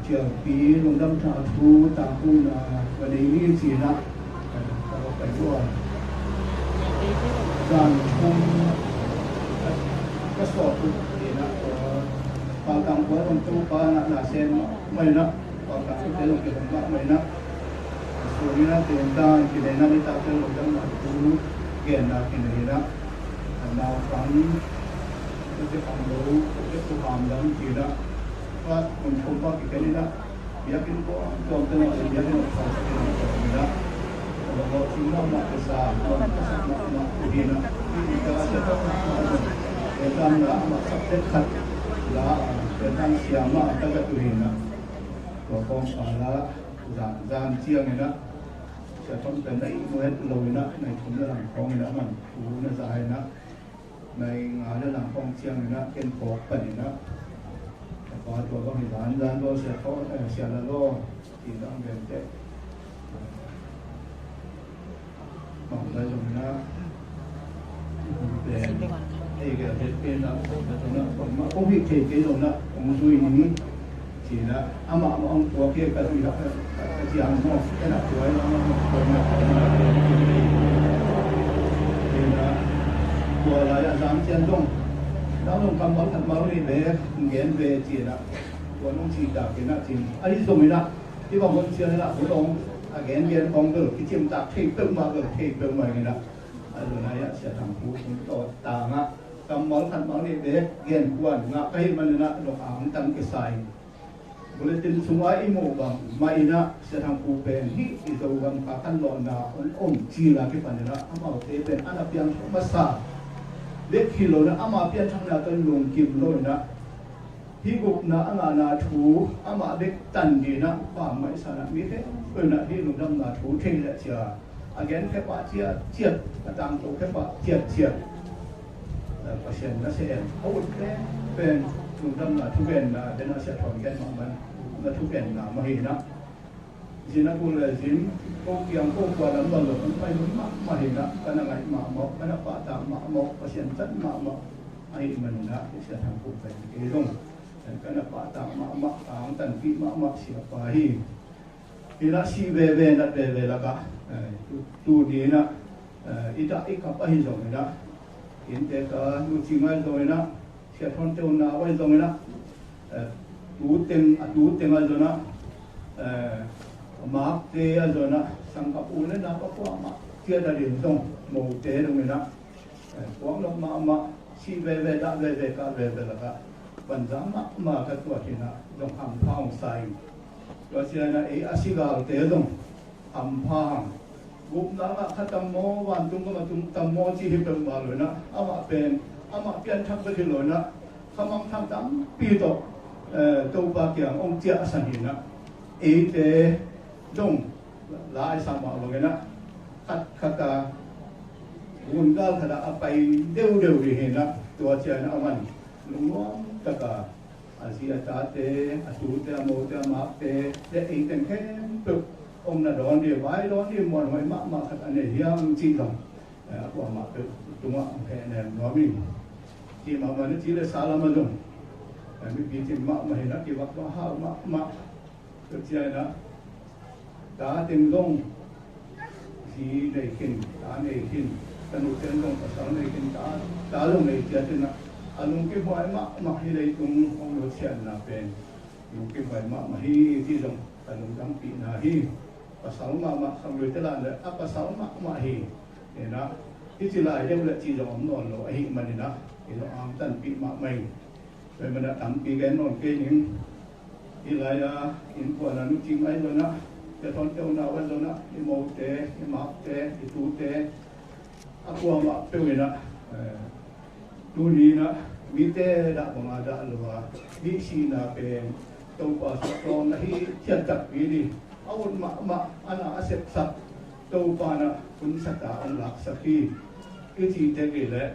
Cialpi lungdam tha thu tangkona va nei ni ci-in ah ka, ka, ka pai uh a. Zan thum ka, ka sawt uh ci-in ah, Pautang khua zong Topa na, na sem mah in ah, Pautang khua zong kihong mah in ah, sum in ah, ten dan kinei in ah, nitak ciang lungdamna thu genna kinei in ah, a naupang, ka te pang lo, ka te pang dam ci-in ah, Ka hun thum pa kiken in ah, biakinn tuamtuam teng ah, biakinn ah, biakinn ah, biakinn ah, a lawh lawh cing mahmah, pesa, a lawh ka sak mahmah uh hi in ah, hih ka sia tak mahmah uh, Vietnam la amah sak tek khat la, Vietnam sia mah a ka zat uh hi in ah, tua kawngka la zan, zan ciang in ah, Sia Thon pen na ihmu het lo in ah, nai thum le lang khawng in ah, man thu na za in ah, nai nga le lang khawng ciang in ah, ken phawk pan in ah, ka pa tua bang hi zan zan lo, Sia Thon, eh, Sia La Law, ci dang gen teh. Bang lai zong in ah, pen, ei, ka het pen ah, kong na zong in ah, bang mah kong hih thei kei zong in ah, kong zui ni. Ci-in ah, amah mah hong puak hi ka zui lak, ka, ka ciang maw, ken a puai, amah mah puai na, puai na, puai na. Ci-in ah, tua lai-ah zan ciang dong, nang dong kammal khat mal nih ve, gen ve ci-in ah, tua nong ci tak in ah ci-in. Ahi zongin ah, hih bang hong ciang in ah, hong dong, a gen gen khawng bel, kicim tak thei peuhmah bel, thei peuhmah in ah. A zong lai-ah Sia Thang Pu hong tawt tang ah, kammal khat mal nih ve, gen kuan ngah ka hih manin ah, dong a hong tam kisa in. Bulletin sungah i muh bang mah in ah, Sia Thang Pu pen hih i Zogam kha kan lawhna hong om cil a kipan in ah, amaute pen a na piangthak masa bek hi lo in ah, ama pianthakna tawh lungkim lo in ah, Hih gupna a ngahna thu amah bek tan ding ah pammaih sa in ah, mi khempeuh in ah hih lungdamna thu thei leh ci a, a gen khempeuh ciatciat, a tangko khempeuh ciatciat, eh, Pasian nasem a ut penpen lungdamna thugenna, den a Sia Thawn gen mahmah na thugenna mah hi in ah. Zin a tul le zin, ko kiang ko khua lam bang lo kan pai hun mahmah hi in ah, ka na ngaih mahmah, ka na pahtak mahmah, Pasian zat mahmah ahih manin ah, Sia Thang Kung pen kei zong ka na pahtak mahmah, ka hong tanpih mahmah siapa hi. Hi in ah, sih veve nat veve lakah, eh, tu, tuni in ah, eh, i dah i kap ahi zongin ah, innte ka nu Cing ahi zongin ah, Sia Thawn te uh nau ahi zongin ah, eh, tu teng, a tu teng ahi zongin ah, eh, a makte ahi zongin ah, sanggam u le nau a kuamah ciat a ding zong, mote dongin ah, eh, puak nop mahmah, sih veve, dah veve, kah veve lakah banza mahmah ka tuat hi in ah, zong hampha hong sa ing. Tua ciang in ah ei a sigalte zong hampha hang. Gupna ngah kha tam maw, vantung gam a tung tam maw cih hi peuhmah lo in ah, amah pen, amah pianthak bek hi lo in ah, khamangthang tampi tawh, eh, Topa kiang hong ciahsan hi in ah, eite zong la i sa mah bangin ah, khat khat a, gun gal khat ah a pai deuhdeuh ding hi in ah, tua ciang in ah aman lungnuam tak a, a zi a tate, a tute, a mote, a makte, le ei teng khempeuh hong na dawn ding, vai dawn ding muanhuai mahmah khat a nei hiam cih zong, eh, a kuamah peuh tungah hong hehnem nuam ing. Cih mahmah in ah, ci le sa lam ah zong, eh, mipi cing mahmah hi in ah, kivak mahmah, hau mahmah. Tua ciang in ah, ta teng zong zi nei khin, ta nei khin, tanu teng zong pasal nei khin, ta, ta zong nei ciat in ah, a lungkimhuai mahmah hi. Leitung hong nusiatna pen lungkimhuai mahmah hi, cih zong ka lungdampihna hi. Pasal mahmah, khamlui te lan le a pasal mahmah hi. Hi in ah, hih ci lai deuh le cih zong om nawn lo ahih manin ah, i zong hong tanpih mahmah ing. Tua ahih manin ah tampi gen nawn kei ning. Hih lai-a innkuan a nu Cing ahi zongin ah, Sia Thawn te uh nau ahi zongin ah, i mote, i makte, i tute, a kuamah peuh in ah, eh, tuni in ah mite dah bang a dah lo a, hih sihna pen Topa suahtawi na hi ciat takpi ding, a ut mahmah, a na a sepsak, Topa in ah hun sa ta hong laksak hi. I cih tek leh,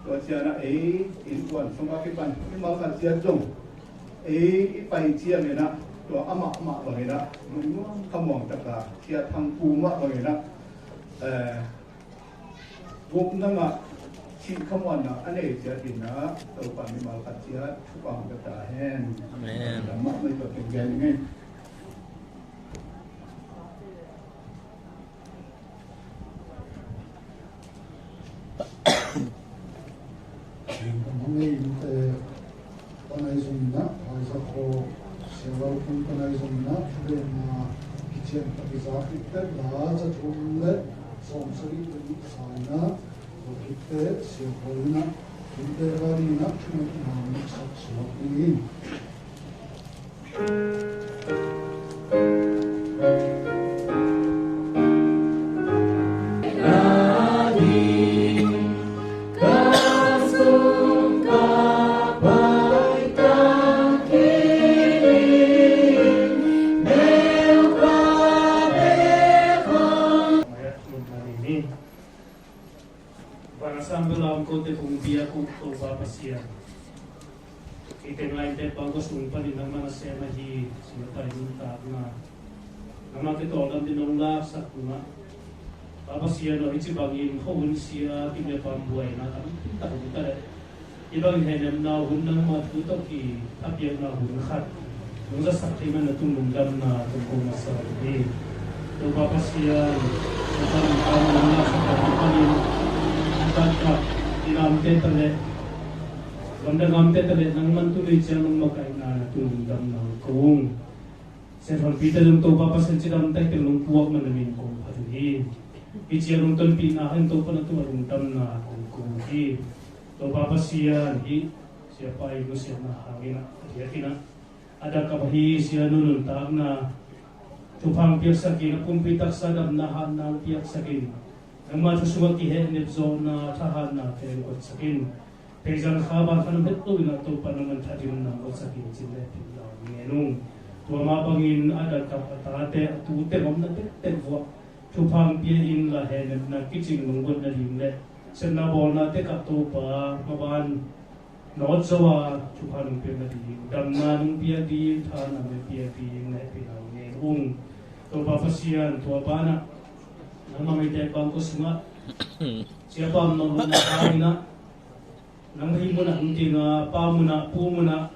tua ciang in ah ei innkuan sungah kipan mimal khat ciat zong, ei i pai ciangin ah, tua amah mah bangin ah lungnuam khamuang tak a, Sia Thang Kung mah bangin ah, eh, gupna ngah, sih khamuanna a nei ciat in ah, Topa mimal khat ciat thupha hong pia ta hen. Amen. Lam mahmah i tua teng gen ning ei. Hong ei innte pan ahi zongin ah, Phaizakhaw Sia Lal Phung pan ahi zongin ah, thugenna kician tak i za khit teh, la za thum le sawmsagih le nih sa in ah, tua khit teh Sia Khawl in ah innte va ding in ah thungetna hong sak suak ding hi. Van a sang bel a om kote kong biak uh Topa Pasian, hih teng laitakin bang ka sung panin nangmah nasem ahi, singapau nuntakna, nangmah kitawldam dingin nong laksak nungah, Pa Pasian aw, hih ci bangin khuahun sia, kim le pam buaina tampi tak om ta leh, hih bang hehnemna hun, nangmah thu tawh ki a piakna hun khat nong zasak thei man na tung lungdamna kong ko masa hi. Topa Pasian, na pan kam nong laksak ta panin, na pan kam i namte ta leh, gamdang gamte ta leh, nangman tuni ciang nong makaihna na tung lungdamna kong ko ung. Sia Thawn Peter zong Topa Pasian cidam takteng nong puak man na min kong phat uh hi. Hih ciang nong tonpihna hen Topa na tungah lungdamna kong ko uh hi. Topa Pasian, hih siapa i nusiatna hangin ah, a diakin ah, a dak kap ahi sia nu nuntakna thupha hong piaksak in, a pumpi taksa damna hatna hong piaksak in, nangma thu sungah kihehnep zawhna thahatna pen koihsak in. Theizang kha ban khan om het lo in ah Topa nangman thathim nang guatsak in cin le phin nau ngen ung. Tua mah bangin a datkap a tate a tute omna tektek vuah thupha hong pia in la, hehnepna kicing lunggulh nading le sepna bawlna tekah Topa maban nawt zo a thupha nong piak nading, damna nong piak ding, thahatna nong piak ding na hehpihna ngen ung. Topa Pasian, tua banah nangmah ngaihte bangkua sungah siapa om nawn lo na hangin ah nang hih munah hong ding a, pa munah, pu munah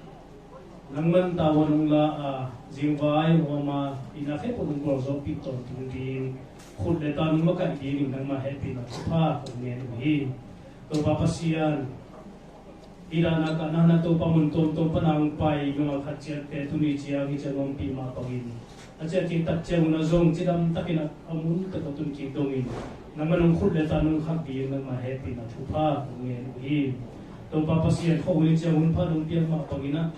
nangman tavuan hong la a, zingvai hong om a, inn ah khempeuh nong gualzawhpih tawntung ding, khut le ta nong makaih dingin nangmah hehpihna thupha kong ngen uh hi. Topa Pasian, i dahna kahna Topa mun tuamtuam pana hong pai mimal khat ciatte tuni ciang hih ciang ompih mah bangin a ciah kik tak ciangun a zong cidam takin a mun tak a tun kik dongin nangmah nong khut le ta nong khak ding nangmah hehpihna thupha kong ngen uh hi. Topa Pasian, khuahun ciang hun pha nong piak mah bangin ah,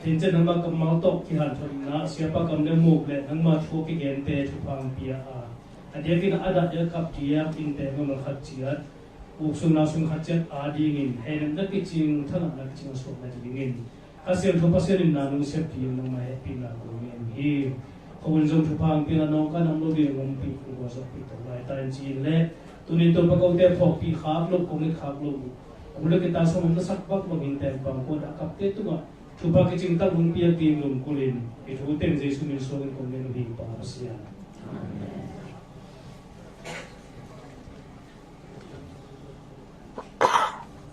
hi ciang nangmah kammal tawh kihanthawn in ah siapa kam le muk le nangmah thu a kigente thupha hong pia a, a diakin a dah diak kap diak innte mimal khat ciat, uk sung nau sung khat ciat a dingin hehnepna kicing, thahatna kicing a suak nadingin Kha Siangtho Pasian in na nong sep ding nangmah hehpihna kong ngen uh hi. Khuahun zong thupha hong pia in ah nawngkah nam lo ding hong ompih, hong gualzawhpih to lai ta in ci-in le, tuni-in Topa kote phawkpih khak loh, kong it khak loh uh, kong le kitangsam om na sak bak bangin teng bang kua dah kapte tungah thupha kicing tak hong piak ding lungkulin, hih thu teng Jesu min suangin kong ngen uh hi, Pa Pasian.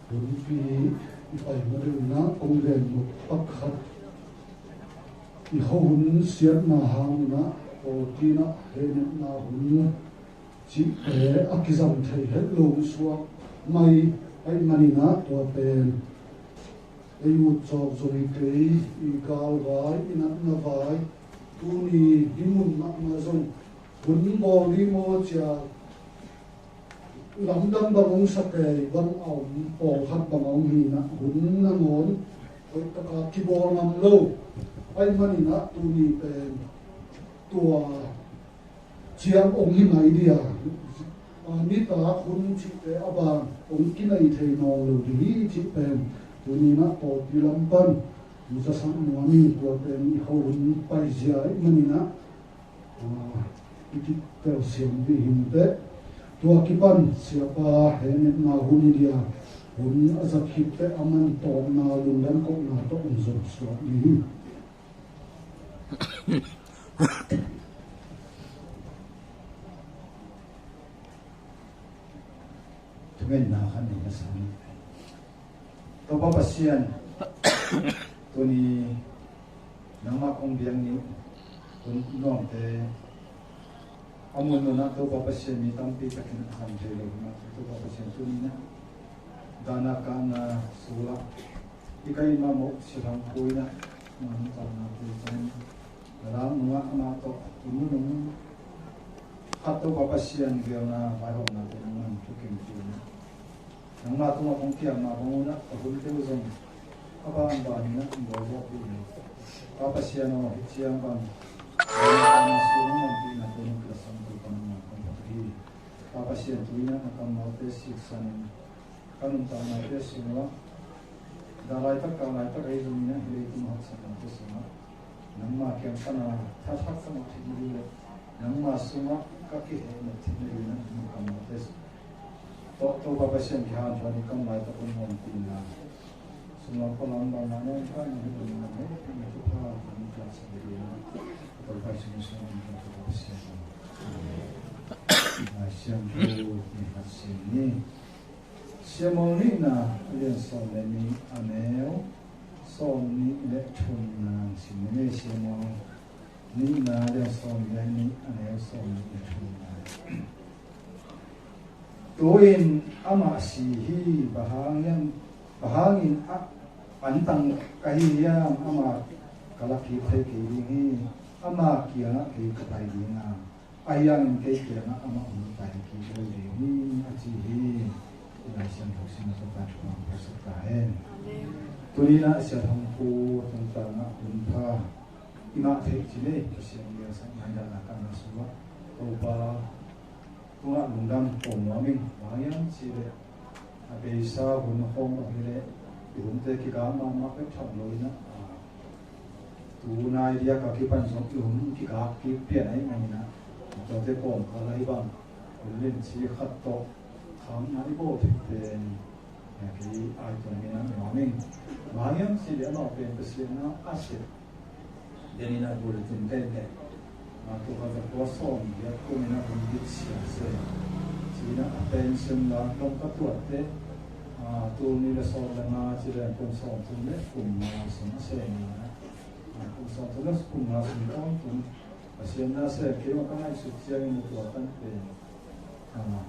Hunpi i pai ma deuh in ah kong gen nop pak khat, i khuahun siatna hangin ah pawlpi in ah hehnepna hun cihte a kizang thei het lo suak mai ahih manin ah tua pen ei ut cawk zong hi kei, i galvai, i natna vai, tuni hih mun mahmah zong hun bawl ding maw ci-a lamdang bang hong sa kei bang a om, pawlkhat bang a om hi in ah hun nangawn hoih taka kibawl ngam lo ahih manin ah tuni pen tua ciang hong hi mai ding a, a, nitak hun cihte a ban hong kinai thei nawn lo ding hi cih pen tuni in ah pawlpi lam pan hong zasak nuam hi. Tua pen i khuahun paizia ahih manin ah, a, i kitelsiam ding hi inteh. Tua kipan siapa hehnepna hun hi ding a, hun a zat khit teh a man tawpna lungdam kohna tawh hong zon suak ding hi. Thungetna khat nei na sa ni. Topa Pasian, tuni nangmah kong biak ni hun nuamte a mun munah Topa Pasian mi tampi takin a kham thei lo hi mah. Topa Pasian tuni in ah dahna kahna sulah i kai in mahmah uh Sia Thang Pu in ah nangmah nong tawlna te cang na lam nungah amah tawh i mun nung khat Topa Pasian gelna vaihawmna te nangmah nong thukim pi in ah nangmah tungah kong kiam mah bang un ah ka hun teu zong a banban in ah hong bawl zawh pi in ah, Pa Pasian aw, hih ciang bang bawl mah a na suang nang pi in ah te nong kilasan Topa nangmah kong phat hi. Pa Pasian, tu in ah na kammalte siksan in ka nuntaknate sungah, dah laitak kah laitak ahi zongin ah hih leitung haksatnate sungah nangma kiang pana thathak ka mawh theih nading le nangma sungah ka kihehnep theih nading ah na kammalte sungah tawh Topa Pasian kihanthawn in kam laitak un hong pina sunglam palam bangmah na hong kai na hi bangmah na hi pina thupha kan ka sa nading ah Topa Jesu min suang in ka Topa Pasian. Lai Siangtho ni khat sim ni. Samuel nihna a lian sawm le nih a neu sawm nih le thumna sim ni. Samuel nihna a lian sawm le nih a neu sawm nih le thumna. Tu-in amah si hi, bang hangin, bang hangin a antang ka hi hiam? Amah ka lak kik thei kei ding hi. Ama kiangah kei ka pai ding a, ahi hangin kei kiangah amah hong pai kik lo ding hi, a ci hi. Hih Lai Siangtho simna tawh ka thupha hong pia sak ta hen. Amen. Tuni-in ah Sia Thang Pu tungtang ah hun pha i ngah theih cih leh Pasian in a sak nai dahna kahna sungah Topa tungah lungdam ko nuam ing. Bang hang hiam cih leh A beisa hun khawng bang hi leh i hunte kigak mahmah bek tham lo in ah, tu nai diak a kipan zong i hun kigak kik pian ahih manin ah, tuate kawmkal ah hih bang hun limci khat tawh khangno i bawl thei pen, kei ai tuan in ah nuam ing. Bang hiam cih leh amau pen Pasian in ah a sep den in ah bulletin pen leh, aa, tul khat za kua sawm giat kum in ah hun bit sia se ci-in ah a pension la dong ka tuatte, aa, tul nih le sawm le nga ci leng kum sawm thum le kum nga sung a se ni in ah, aa, kum sawm thum le kum nga sung tawntung Pasian na se kei bang ka ngaihsut ciangin a tua tan pen, aa,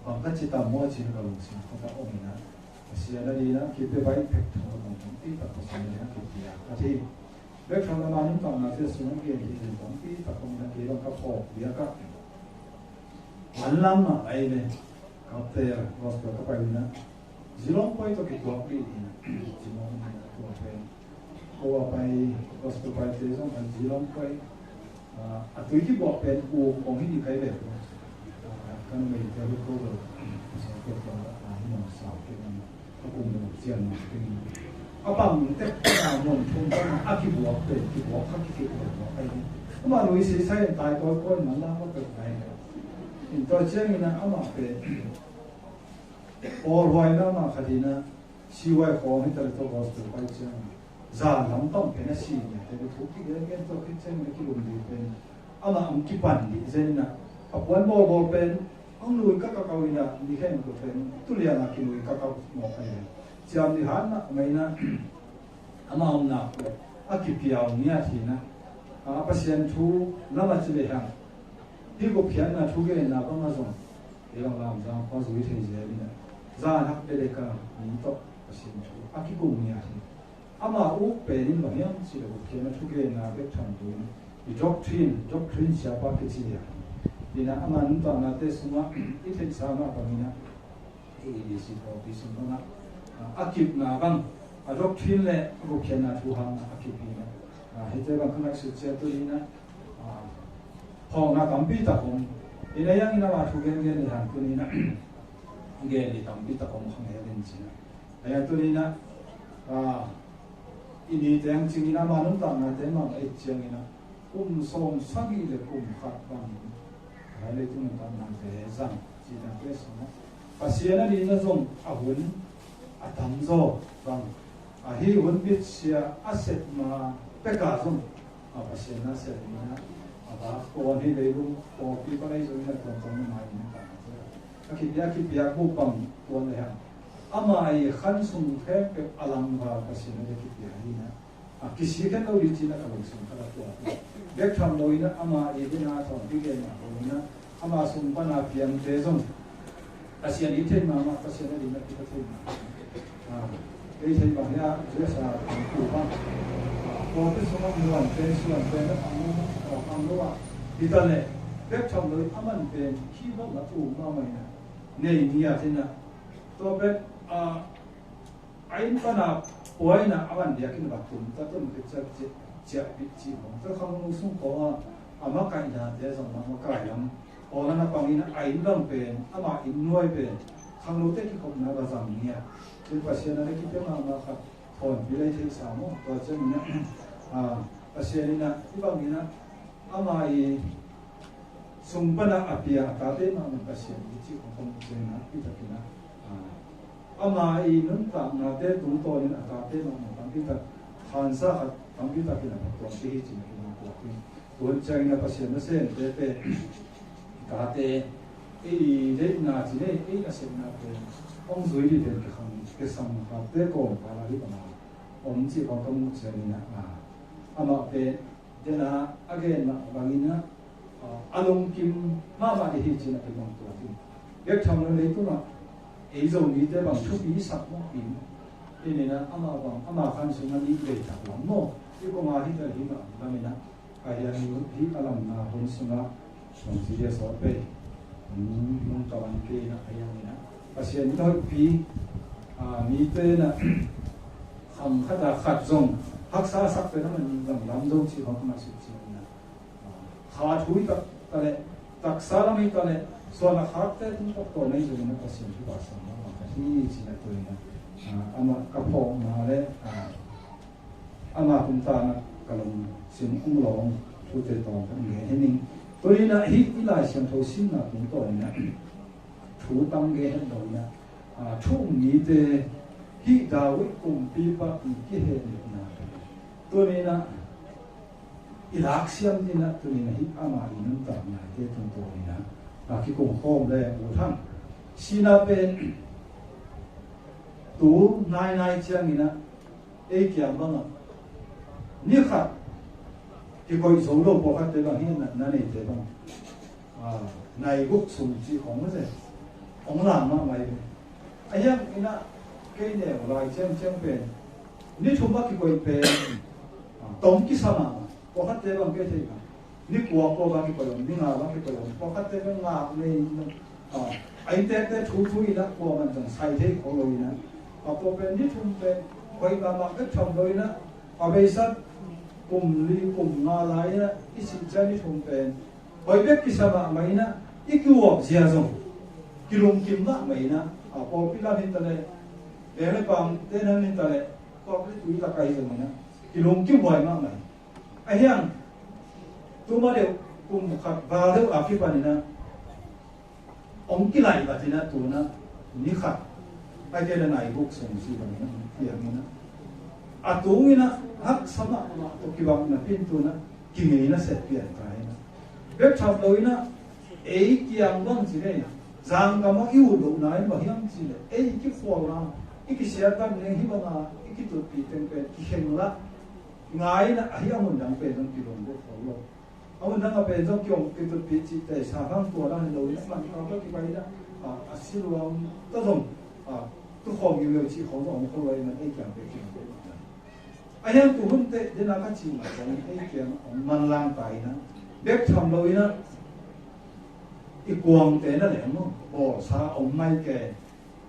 bang ka ci tam maw ci-in ka lungsim khat ah om in ah, Pasian a dingin ah kipia bai pek thawn a bang tampi tak Pasian a dingin ah kipia ka thei. Bek tham a, ama nuntaknate sungah gen thei ding tampi tak om in ah, kei bang ka phawk diak ah, an lam ah ai le kapte gospel ka pai in ah, Zilong Pai tawh kituak dih in ah, Zilong in ah tua pen ko a pai, gospel paite zong an Zilong Pai, ah, a tui kibuak pen u kong hi ni kai ve. Ah, kan mei te lu ko lo. Sa ko ko, ah, hi nong sa ke na. Ka kum lo cian na ke ni. A pang tek na mon thum na a kibuak pen, kibuak kha ki kibuak kai ni. Ama lui si sai tai ko ko na la ko pe kai. In tua ciang in ah ama pen pawlhuai na ma khat in ah, sihuai khawng hi ta le tawh gospel pai ciang, zan lam pang pen a si nia te le thu kigen gen tawh khit ciang in a kilum ding pen, amah hong kipan dih zen in ah, a puan bawlbawl pen hong lui kakau in ah, ni khempeuh pen tu lian ah kilui kakau mawk a hi. Ciam dih hat mahmah in ah, amah hong nak leh a kipia uh ngiat hi in ah, a Pasian thu lam a ci le hang, hih gupkhiatna thugenna bang a zong kei bang Lamzang khua zui thei zel in ah, zan hak dedek a mi tawh Pasian thu a kikum ngiat hi. Ama uk pen in bang hiam cih leh gupkhiatna thugenna bek tham loin i doctrine, doctrine siapa kici a, in ah ama nuntaknate sungah i theihsa mah bangin ah, A B C pawlpi sung bangah, ah, a kipna bang, a doctrine le a gupkhiatna thu hangah a kip hi in ah, ah, hihte bang ka ngaihsut ciang tuni in ah, ah, phawkna tampi tak om. In ah, a hiangin ama thu gengen le hang tuni in ah, gen ding tampi tak om kha ngei a ding ci-in ah. A hiang tuni in ah, ah, i ni teng cingin ama nuntaknate mah a et ciangin ah, kum sawm sagih le kum khat bang, a, leitung nuntaknate zang cihna te sungah Pasian a dingin ah zong a hun a tamzaw bang, ahi hun bitsia a sep ma pek a zong, a, Pasian na sep dingin ah, a, ba, kuan hi leilung pawlpi pan ahi zongin ah tuamtuam na mai in ah, a kipia, a kipia bup bang tuan le hang, ama i khan sung khempeuh a langval Pasian a dingin kipia hi in ah, a, kisik khen lo ding ci-in ah ka lungsim khat ah tua. Bek tham loin ah ama i dena thawn kigen mah loin ah, ama sung pana piangte zong Pasian i thei mahmah, Pasian a dingin ah kita thei mahmah. A, ei thei bang hi a, U S A tu bang, a, pawlpi sungah muan pen suan pen a pang lo, a, pang lo a, hi ta leh bek tham loin a man pen khi bang a um mahmah in ah, nei ngiat in ah, tua bek, a, a inn pana puaina a man diakin va tum ta, tum khit ciang ciah, ciah bit cih bang, tua khangno sung khawng a, a makaihnate zong a makai lam, aw, na pangin a inn bang pen, ama inn nuai pen khangnote kikhopna va zang ngiat. Tua Pasian a na kipia mahmah khat thawnpi lei theihsa maw? Tua ciangin ah, a, Pasian in ah hih bangin ah ama i sung pana a pia a tate mahmah Pasian i cih khong khong ciangin ah, i takin ah, ah, ama i nuntaknate tungtawnin a tate mahmah tampi tak khansa khat tampi takin a phattuam te hi cih na kinang tuak in. Tuhun ciangin ah Pasian nasemte pen i tate, ei deihna ci nei, ei nasepna pen hong zui dih pen kikhang, kisam khatte kawmkal ah hi bang a om cih khong ka muh ciangin ah, ah, amah pen dena a gen mah bangin ah, a, a lungkim mahmah dih hi cih na kimang tua ding. Bek tham lo leitungah ei Zomite bang thupi i sak mawk in, in in ah ama bang, ama khan sungah nih vei tak lam maw, i kong a hi ta hi mah lam in ah, a hiang hi a lamna hun sungah Bangci dia sawt pei. Hmm, nong tawn kei na a hiang ina. Pasian in a hoihpi, a, mite na khang khat a khat zong haksa sak pen a man zong lam zong ci hong na suk ci ina. A, kha thui tak ta le, taksa lam hi ta le, suan a khakte tung tak tawn ei zong ina Pasian thu ba sang lam a. hi ci-in ah tuni-in ah, ah, amah ka phawkna le, ah, ama tung tangin ah ka lungsim um lawng thute tawm ka gen hi ning. Tuni-in ah hih i Lai Siangtho simna tungtawnin ah thu tam gen het loin ah, ah, thu um mite hih David kumpipa i kihehna. Tuni-in ah i laksiam dingin ah tuni-in ah hih ama i nuntaknate tungtawnin ah, ah, kikungkhawm le uh hang. Sihna pen tu nainai ciangin ah ei kiang bangah ni khat kikoih zo lo pawlkhatte bang hi, na, na neite bang, ah, nai guk sung cih khawng mah se hong lam mahmah hi. A hiang in ah kei neu lai ciangciang pen ni thum a kikoih pen, ah, tom kisa mahmah. Pawlkhatte bang kei theih bang ni kua kua bang kikoih om, ni nga bang kikoih om. Pawlkhatte bang ngak nei, ah, a inntekte thuthu in ah kuaman zong sai thei kho lo in ah, a pawlkhat pen ni thum pen hoih mahmah bek tham lo in ah, a beisa kum li kum nga lai in ah i sih ciang ni thum pen hoih bek kisa mahmah in ah, i kiuap zia zong kilungkim mahmah in ah, a pawlpi lam hi ta leh, veng le pangte nam hi ta leh, pawlpi tui takai zong in ah kilungkim huai mahmah hi. A hiang tu ma deuh kum khat val deuh a kipanin ah hong kilaih vat in ah tu-in ah ni khat, ahih kei leh nai guk sung cih bangin ah hong piang in ah, a tungin ah haksa mahmah tawh kibang napi-in tu-in ah kingeina set pian ta in ah, bek tham lo in ah ei kiang bang ci leh zangkam ah i ut lohna in bang hiam cih leh ei kikhualna, i kisiatna leng hih banga i kitutpih teng pen kikheng lah, ngai in ah ahi a mun dang pen zong kilungdam kho lo. A mun dang a pen zong kiong kitutpih cihte sa hang tua dang hi lo in ah, man kau tawh kipai in ah, a, a si luang tawh zong, a, tukhawm giuleu cih khawng zong om kho lo in ah ei kiang pen kiong pen. A hiang tu hun teh dena ka cih mah zong ei kiang hong manlang ta in ah, bek tham lo in ah i kuangte na leng maw, bawlsa om mai ke.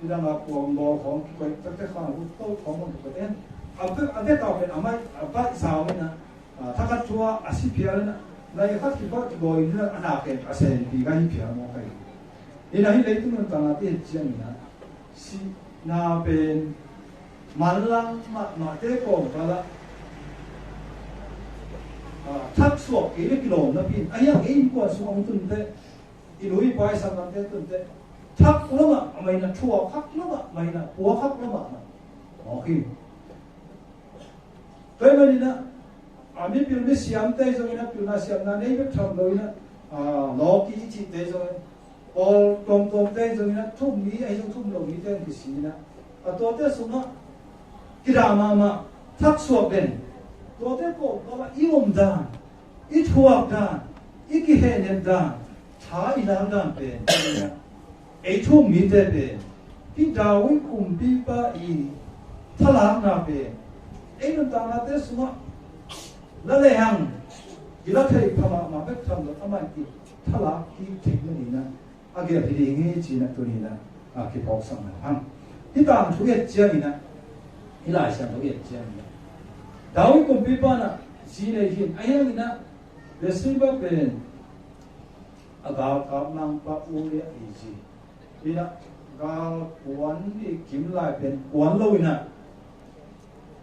Hih dang a kuang bawl khawng kikoih taktak khang hu to khawng bang kikoih en. A bek, a bek a pen a mai, a baih zau in ah, a, thakhat thu-a a si phial in ah, nai khat kipat kibawi in ah, a na pen a senpi ka hi phial maw ka hi. In ah hih leitung nuntakna te ciangin ah sihna pen manlang mahmahte kawmkal ah, a, thak suak kei le kilawm napi-in, a hiang ei innkuan sung a hong tun teh, i nu i pa i sanggamte tun teh, thak lo mahmah in ah, thuak hak lo mahmah in ah, puak hak lo mahmah. Mawk hi. Tua ahih manin ah, a, mipil misiamte zongin ah, pilna siamna nei bek tham lo in ah, a, lawki i cihte zongin, pawl tuamtuamte zongin ah, thu um mi ahi zong thu um lo mite hong kisi in ah, a, tuate sungah kida mahmah, thak suak den. Tuate kawmkal ah i om dan, i thuak dan, i kihehnem dan, tha i lak dan pen, ei thu um mite pen hih David kumpipa i thalakna pen ei nuntaknate sungah la lehang i la thei pha mahmah bek tham lo, amah i thalak kik theih manin ah a gelh hi ding hi ci-in ah tuni-in ah, a, kiphawksak mah hang. Hih tangthu i et ciangin ah, hih Lai Siangtho i et ciangin ah, David kumpipa in ah zi nei hi in, a hiangin ah Bathsheba pen a galkap nangpa Uriah i zi in ah, galkuan i kim lai pen kuan lo in ah,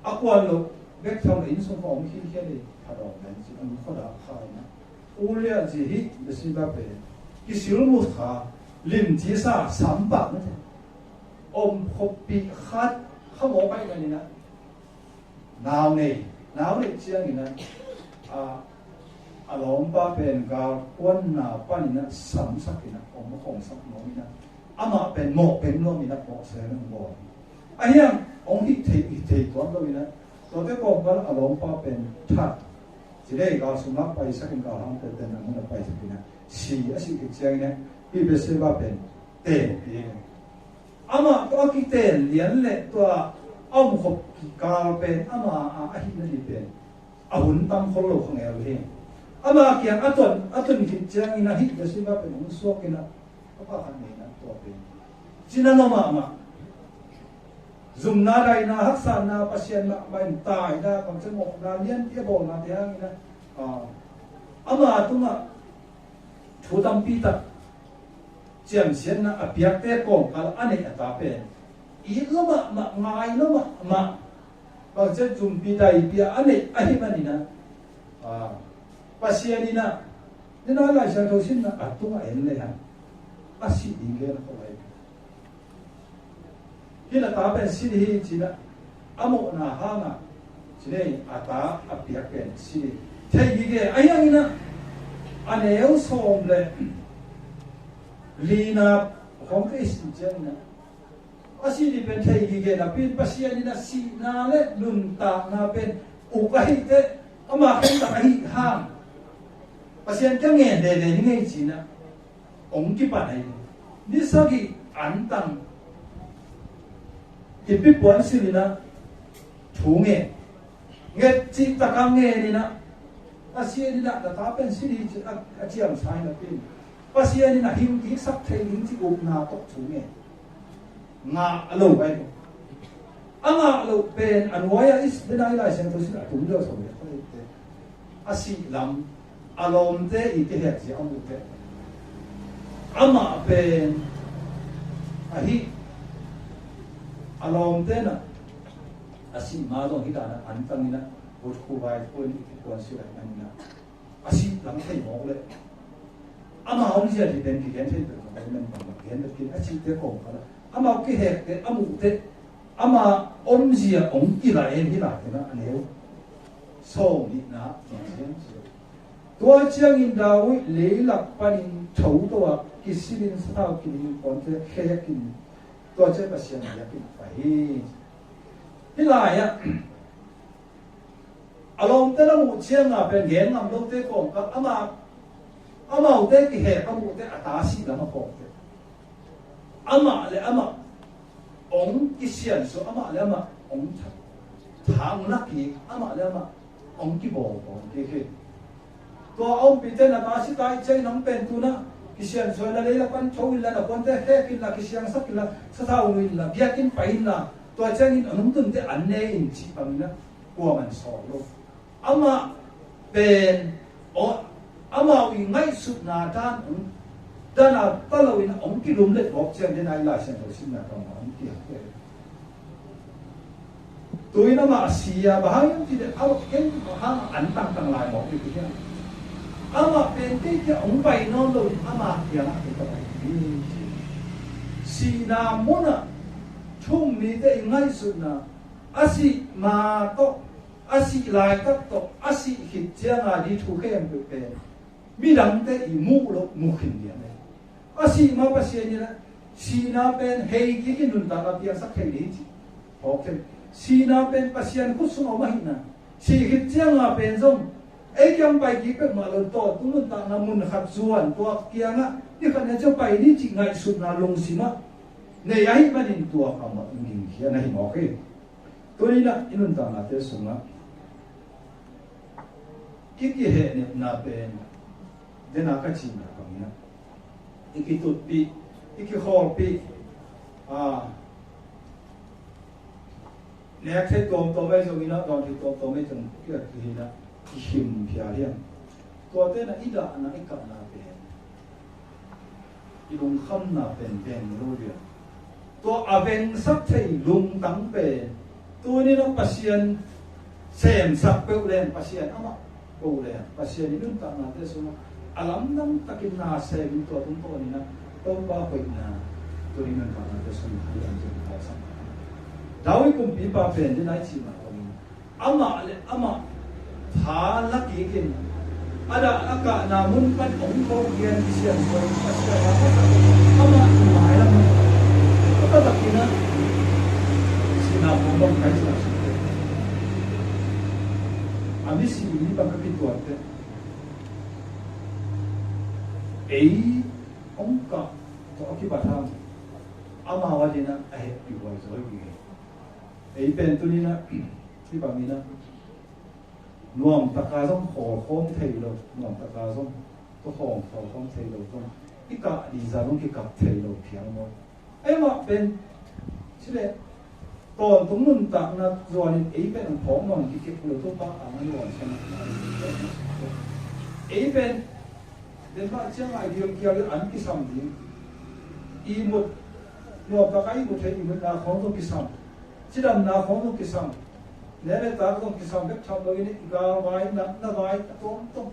a kuan loh bek tham lo, inn sung khawng om khinkhian i, phat awk pen ci, a mi khuadak kha in ah, Uriah zi hih Bathsheba pen kisilmu kha, limci sa, sam pah mate, om khopih khat kha mawk ahih manin ah, nau nei, nau neih ciangin ah, a, a lawmpa pen galkuanna panin ah samsak in ah, om khawngsak nuam in ah, amah pen mawh peng nuam in ah, mawh sel in ah bawl. A hiang hong hih thei, hih thei tuan lo in ah, tuate kawmkal ah a lawmpa pen that, ci leh gal sung ah paisak in, galhangte ten a mun ah paisak in ah, si a sih khit ciangin ah, hih Bathsheba pen tenpih in ah, amah tawh a kiten lian leh tua a om khop kikal pen ama a, a hihna ding pen a hun tam khol lo kha ngel hi. Ama kiang a tun, a tun khit ciangin ah hih Bathsheba pen hong suak in ah, a pa khat nei in ah tua pen cina nua mahmah, zumna daihna, haksatna, Pasian mahmah in taina, bangci mawhna lianpi a bawlnate hangin ah, a, ama tungah thu tampi tak ciamsiatna a piakte kawmkal a neih a ta pen it lua mahmah, ngai lua mahmah, bangcian zumpi daipi a neih ahih manin ah, a, Pasian in ah, dena Lai Siangtho simna a tungah en le hang, a sih ding gen khol lai. Hih na ta pen si hi ci-in ah, a mawhna hangah ci-in a ta a piak pen si hi. Thei gige a hiang in ah, a neu sawm le lina hong ka i sin ciangin ah, a sih ding pen thei gige napi-in Pasian in ah sihna le nuntakna pen uk ahih teh, ama khentak ahih hang Pasian kiang ngen veve ni ngei ci-in ah hong kipan ahi. Ni sagih antang kipi puan silh in ah thu ngen, nget cih tak a ngen in ah, Pasian in ah na ta pen si hi ci a, a ciamsa hi napi-in, Pasian in ah hing kiksak thei ding cih upna tawh thu ngen. Ngah lo ahi. A ngah loh pen a nuai-ah i, dena i Lai Siangtho sin a tum deuh sawm le khat te, a sih lam, a lawmte i kihek zia a muh teh, amah pen ahi, a lawmte in ah a sih ma zong hi dan a antang in ah vut khu vai khu in i kikuan si lai man in ah, a sih lam thei mawk leh, amau omzia hi pen kigen thei peuh mawk leh, men bang bang gen bek in a cihte kawmkal ah amau kihekte a muhte, ama omzia hong kila em hi lai kei na, a neu sawm nihna. Tua ciangin David leilak panin thoto ah kisilin sathau kining pawnte khekin, tua ciang Pasian biakinn pai hi. Hih lai-ah a lawmte na muh cianga pen gen ngam lote kawmkal, ama, amaute kihek a muhte a ta sih lam a kawmte, amah le amah hong kisiansuah, amah le amah hong tha-, thang lak hi, amah le amah hong kibawlbawl kik hi. Tua a ompihte na ta si ta i ciangin hong pen tu-in ah kisiansuah inla, leilak pan tho inla, na puante khek inla, kisiangsak inla, sathau nu inla, biakinn pai inla, tua ciangin a nungtunte an ne in cih bangin ah kuaman sawt lo. Amah pen, aw, amau i ngaihsutna dan, dan a ta loin hong kilumlet bawk ciang dena i Lai Siangtho simna tawh hong kiang. Tu-in amah a si a, bang hang hiam cih leh, a ken hang an tangtang lai mawk hi, ti hiam. Amah pen kei kiang hong pai nawn loin ama kiangah kei ka pai hi, ci. Sihna munah thu-um mite i ngaihsutna, a sih ma tawh, a sih laitak tawh, a sih khit cianga di thu khempeuh pen midangte i muh loh mu khin diam e. A sih ma Pasian in ah sihna pen hei kikin nuntakna piangsak thei ding hi ci. Phawk thei. Sihna pen Pasian khut sung a om ahihna, sih khit cianga pen zong ei kiang pai kik peuhmah lo, tawntung nuntakna mun khat zuan, tua kiangah ni khat ni ciang pai ni cih ngaihsutna lungsim ah nei ahih manin tua kamah i gingkhia na hi mawk hi. Tuni-in ah i nuntaknate sungah i kihehnepna pen, dena ka cihna bangin ah, i kitutpih, i kikhawlpih, a, nek thei tuamtuam ahi zongin ah, dawn thei tuamtuam ahi zong, kiat hi-in ah, i khim phial hiam. Tuate in ah i dahna, i kahna pen i lungkhamna pen veng lo lian. Tua a vengsak thei lungtang pen tuni-in ah Pasian semsak peuh leng, Pasian amah ko leng, Pasian i nuntaknate sungah a lamdang takin na semin tua tungtawnin ah Topa hoihna tuni nuntaknate sungah a lian zong hawlsak. David kumpipa pen dena i cihna bangin amah le amah tha la kikin, a dah a kahna mun pan hong ko kian kisiansuah, kisiansuah, amah i mailam a ka takin ah sihna kong bang kai sa. A misi mi bang ka kituatte, ei hong kah tawh a kibat hang, amau a dinah a hehpih huai zaw hi. Ei pen tuni-in ah hih bangin ah nuamtaka zong khawlkhawm thei lo, nuamtaka zong tua khawm khawlkhawm thei lo zong, i kah ding zah zong kikap thei lo phial maw. Ei mah pen cileh tawntung nuntakna zuanin ei pen ang phawk nawn kikep lo, Topa ang an luan siang. Ei pen den mah ciang a i diam kial in an kisam ding, i mut Nuam tak a ihmu thei ihmutna khawng zong kisam, cidamna khawng zong kisam, neh le tak zong kisam bek tham loin i galvai, natna vai a tuamtuam,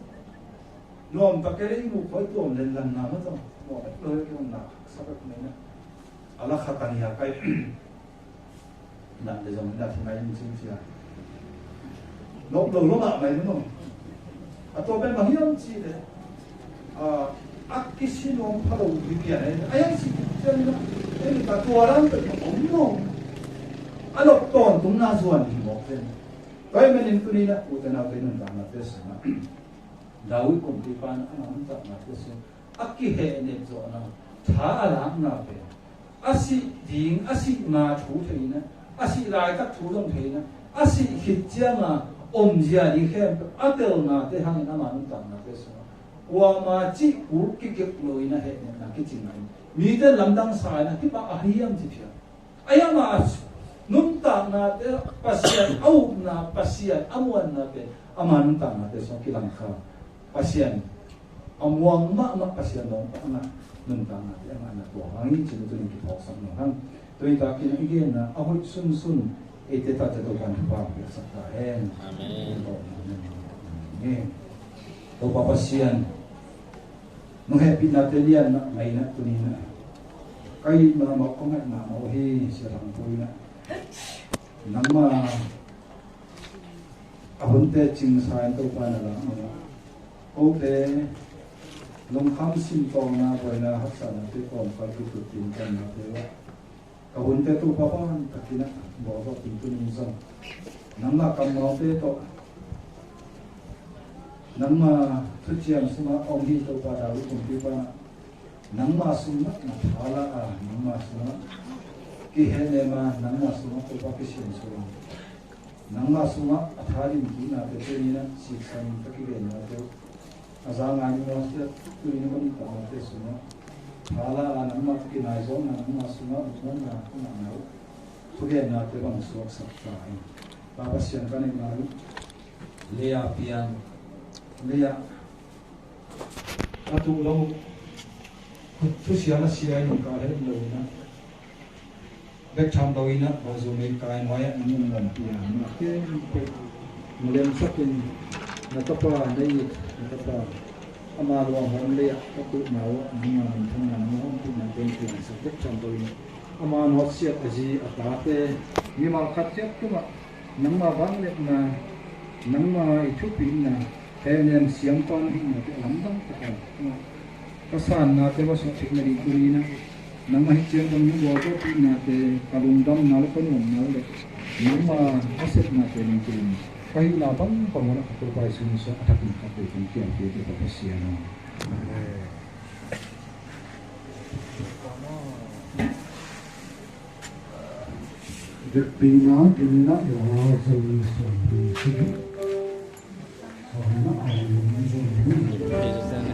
nuam tak kei le ihmu khawng tuam lenlanna mah zong nuam bek lo hi. Ki omna haksa bek mai na. A la khat a ngiat kai. Nat le zong nat hi mai in cing cia. Lawp lo lo mah mai maw. A tua pen bang hiam cih leh, a, a kisi nuam pha lo hi pian a, a hiang si ciang in a, ei ta tua lam pen a om lo. A lawp tawntungna zuan hi mawk pen. Tua ahih manin tuni in a, u te nau te nuntakna te sungah David kumpipa in a, a nuntakna te sungah a kihehnep zawhna, tha a lakna pen, a sih ding, a sih ma thu thei in a, a sih laitak thu zong thei in a, a sih khit cianga omzia ding khempeuh a telnate hangin ama nuntaknate sungah kuama cih kul kikep loin a hehnepna kicing a, mite lamdang sa in a, hih bang ahi hiam ci phial. Ahi ama nuntaknate, Pasian a upna, Pasian a muanna pen ama nuntaknate sungah kilangkhia. Pasian a muang mahmah, Pasian lawngtahna nuntaknate a ngahna tua hangin cin tunin kiphawksak nuam hang. Tua hi takin i genna a hoih sunsun eite tate Topa'n thupha piaksak ta hen. Amen. Amen. Topa Pasian, nong hehpihnate lian mahmah in a, tuni in a, ka it mahmah, ka ngaih mahmah uh hi. Sia Thang Pu in a, nangma a hunte cingsa in Topa na lam in a, kote lungkham simtawngna, buaina, haksanate kawmkal kitut ding kamnate uh a, ka hunte Topa ban takin a bawlbawl ding tuni in zong nangma kammalte tawh, nangma thuciam sungah a om hi Topa, David kumpipa in a, nangma sungah na tha la a, nangma sungah kihenem a, nangma sungah Topa kisiansuah a, nangma sungah a tha dim kiknate tuni in a siksan ka kigennate uh a za ngai ni maw, sia, tuni in a ka nuntaknate sungah tha la a, nangma tawh kinaizawkna, nangma sungah muanna ka ngahna uh thugennate bang suaksak ta in. Pa Pasian, ka neihna uh lei-ah piang, lei-ah a tuh lo, thusia na sia in ka het lo in a, bek tham lo in a, bawlzo mei kai nuai-ah na mun lam pia, na khempeuh na lemsak in, na tapa, na it, na tapa, ama luang hawm lei-ah ka tuhna uh ah nangma minthanna, nangma ompihna teng piangsak, bek tham lo in a, ama nawtsiat a zi a tate, mimal khat ciat tungah nangma vangliatna, nangma i thupitna, hehnem siampa na hihnate a lamdang takin ka sannate va suah theihna ding tuni in a, nangma hih ciang dong nong bawlpihnate, ka lungdamna le ka nuamna uh le nangma a sepnate ding tuni in ka hihna bangbang un a, ka Topa Jesu min suang a thakin ka pia, ka kiangpih uh hi, ka Pasian aw. Amen. Vekpi-in ah, dingin ah, Yohana sawmli sawmli. Yohana a sawmli sawmli.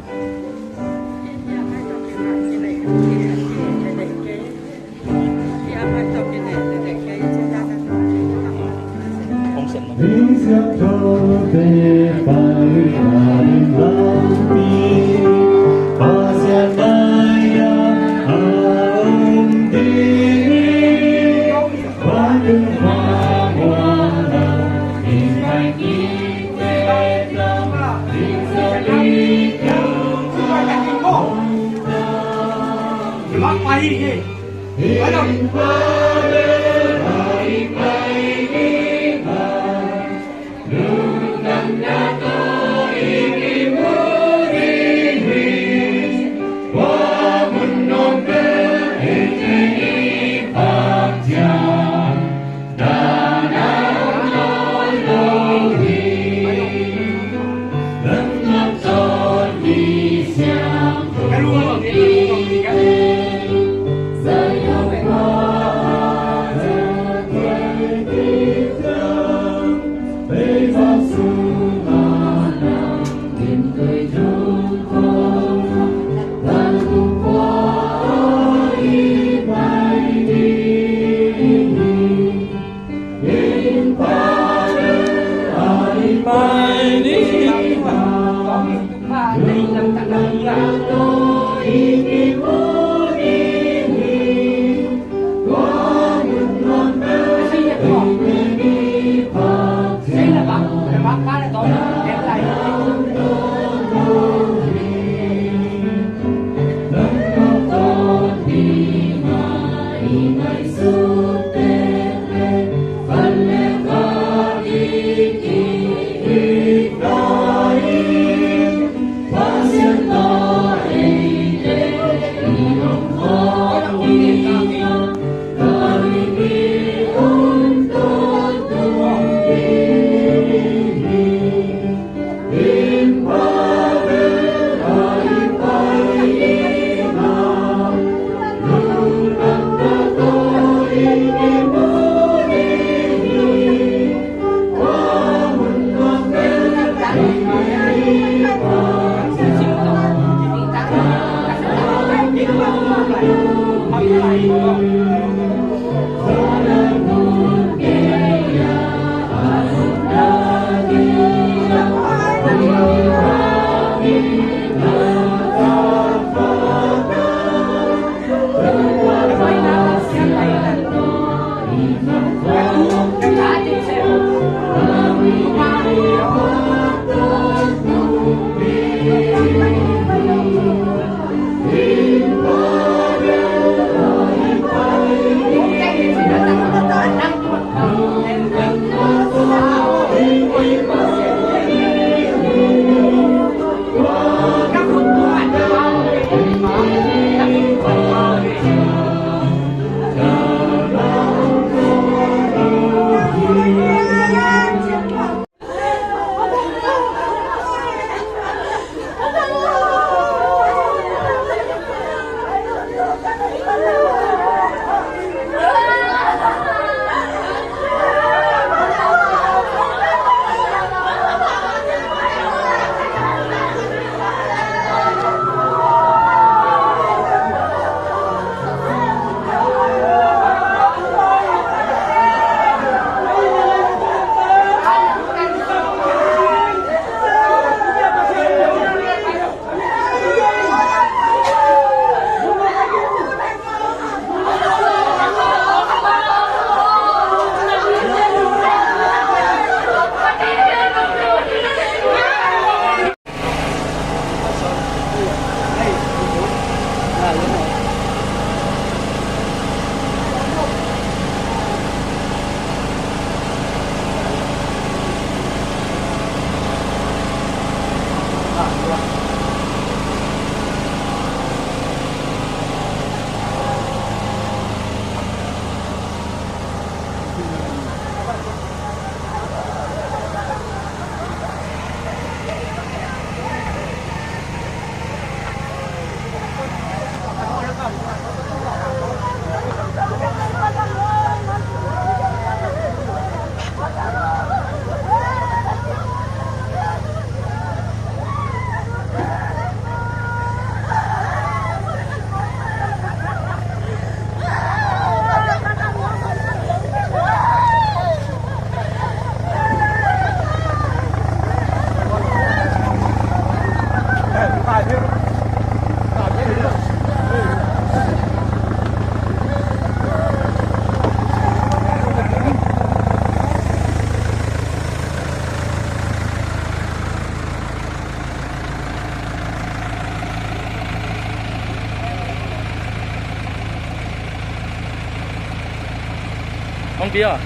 Hong pi ah.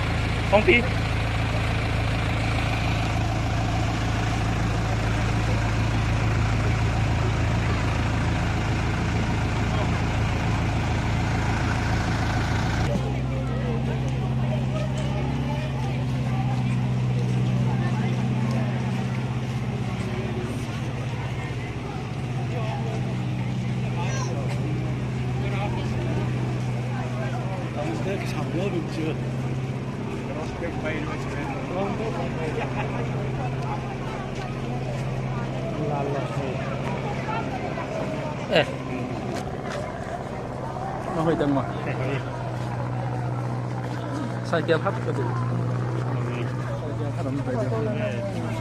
Hong pi. Eh. Mahoih teng maw. Cycle hat ka duh. Cycle hat om pai ding.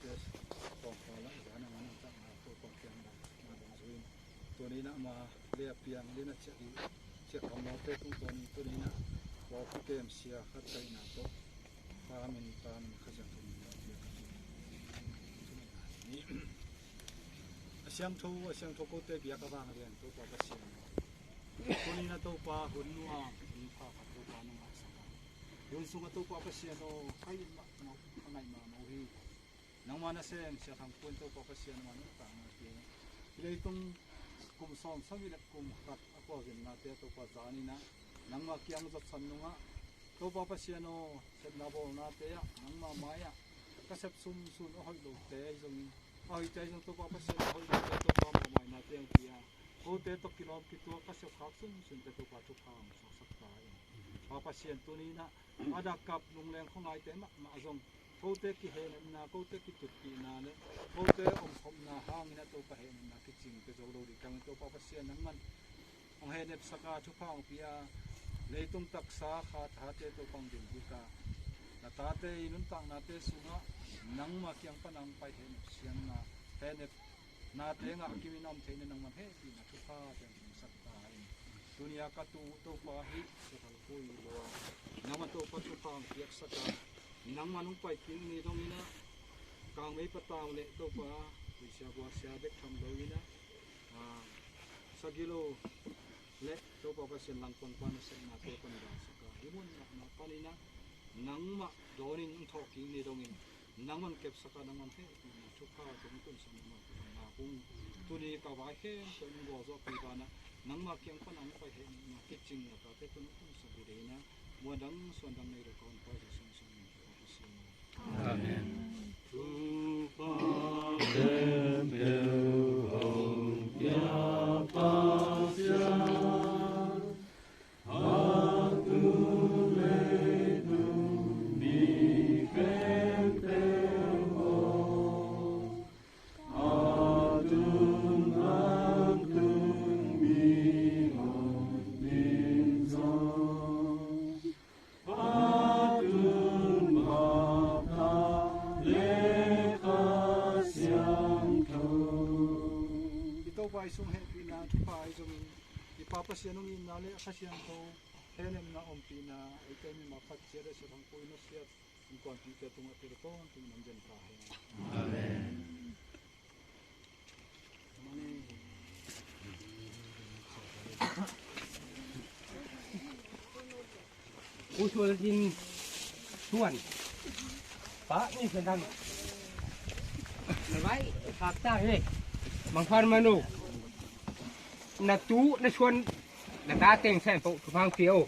Tawngpa lam zan a man a takna Topa kiang lam na dong zui in. Tuni in ah ma le a piang le na ciah dih ciah kham mawte tungtawn in tuni in ah Wawpi kem sia khat kaihna tawh Pa, Min, Tapa, Kha Siangtho min tawh piak ka ci. A siangtho, a siangtho kote biak a vang lian Topa Pasian. Tuni in ah Topa hun nuam hun pha khat Topa nong ngahsak a, hun sung a Topa Pasian aw, ka it mahmah, ka ngaih mahmah uh hi. Nangmah nasem Sia Thang Pu in Topa Pasian nangmah nuntakna kei hi. Leitung kum sawm sagih le kum khat a khualzinna te Topa zan in ah nangmah kiang zatsan nungah Topa Pasian aw, sepna bawlna te ah nangmah mai ah ka sep sumsun a hoih lote ahi zongin, a hoihte ahi zong Topa Pasian a hoih lote Topa mawhmaina te hong pia, kote tawh kilawm kituak ka sepkhak sumsun te Topa thupha hong suaksak ta in. Pa Pasian tuni in ah a dak kap lungleng khuangaite mahmah zong kote kihehnepna, kote kitutpihna le kote omkhopna hangin ah Topa hehnepna kicing pia zo lo ding kangin Topa Pasian nangman hong hehnepsak a thupha hong pia, leitung taksa kha thate Topa hong ding bik a, na tate i nuntaknate sungah nangma kiang pan a hong pai hehnep siamna, hehnep nate ngah kimin a om theihna nangman hehpihna thupha teng hong sak ta in. Tuni a ka tu Topa hih Sia Thang Pu i lua nangma Topa thupha hong piaksak a, nangma nong pai kik ni dongin ah kangmei patau le Topa huisia buasia bek tham lo in ah, ah, sagilo le Topa Pasian langpang pa nasepnate pan dangsak a, hih mun mahmah panin ah nangmah dawnin hong thawh kik ni dongin nangman kepsak a, nangman hehpihna thupha teng tunsak nangman thupha ngak ung. Tuni ka vai khempeuh nong gualzawhpih banah nangma kiang pan a hong pai hehnepna kicing na tate tawh nong tunsak ding in ah muandang suandang nei lo ka Honpa Jesu min tawh ka sim. Amen. Thupha khempeuh hong pia Pasian, a tung leitung mi khempeuh aw, a tung vantung mi hong min zong, a tung bapta le Kha Siangtho. I Topa i sung hehpihna thupha ahi zongin i Pa Pasian hong itna le Kha Siangtho hehnepna ompihna eite mi mah khat ciat a Sia Thang Pu i nasiat innkuanpihte tungah tel tawntung in om den ta hen. Amen. Pu Sual Din Suan, Pa Ni Suan Dang, na vai khak ta hi. Mangphan manu, na tu na suan na ta teng sen po thupha hong pia o.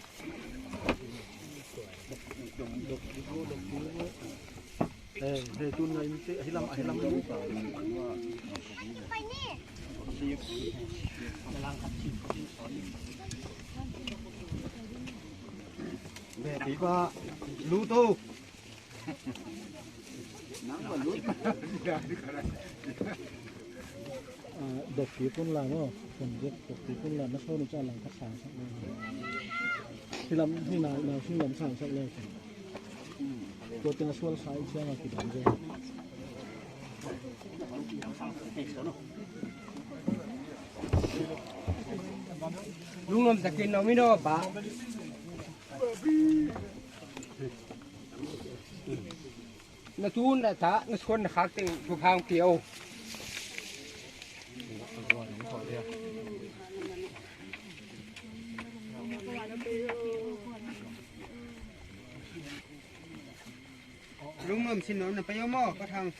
Eh, hei, tun ngai in te, ahi lam, ahi lam. Be, pi pa, lu to. Ah, dok pi kun la no, kun dok, dok pi kun la, na so ni cha lang ka sang sak le. Hi lam, hi na, na hi lam sang sak le. Tua teng a sual sa i ciang a kidam ve. Lungnuam takin na om in aw, Pa. Na tu na ta na suan na khak teng thupha hong pia o. Lungnuam sin lo na pia maw, ka thang.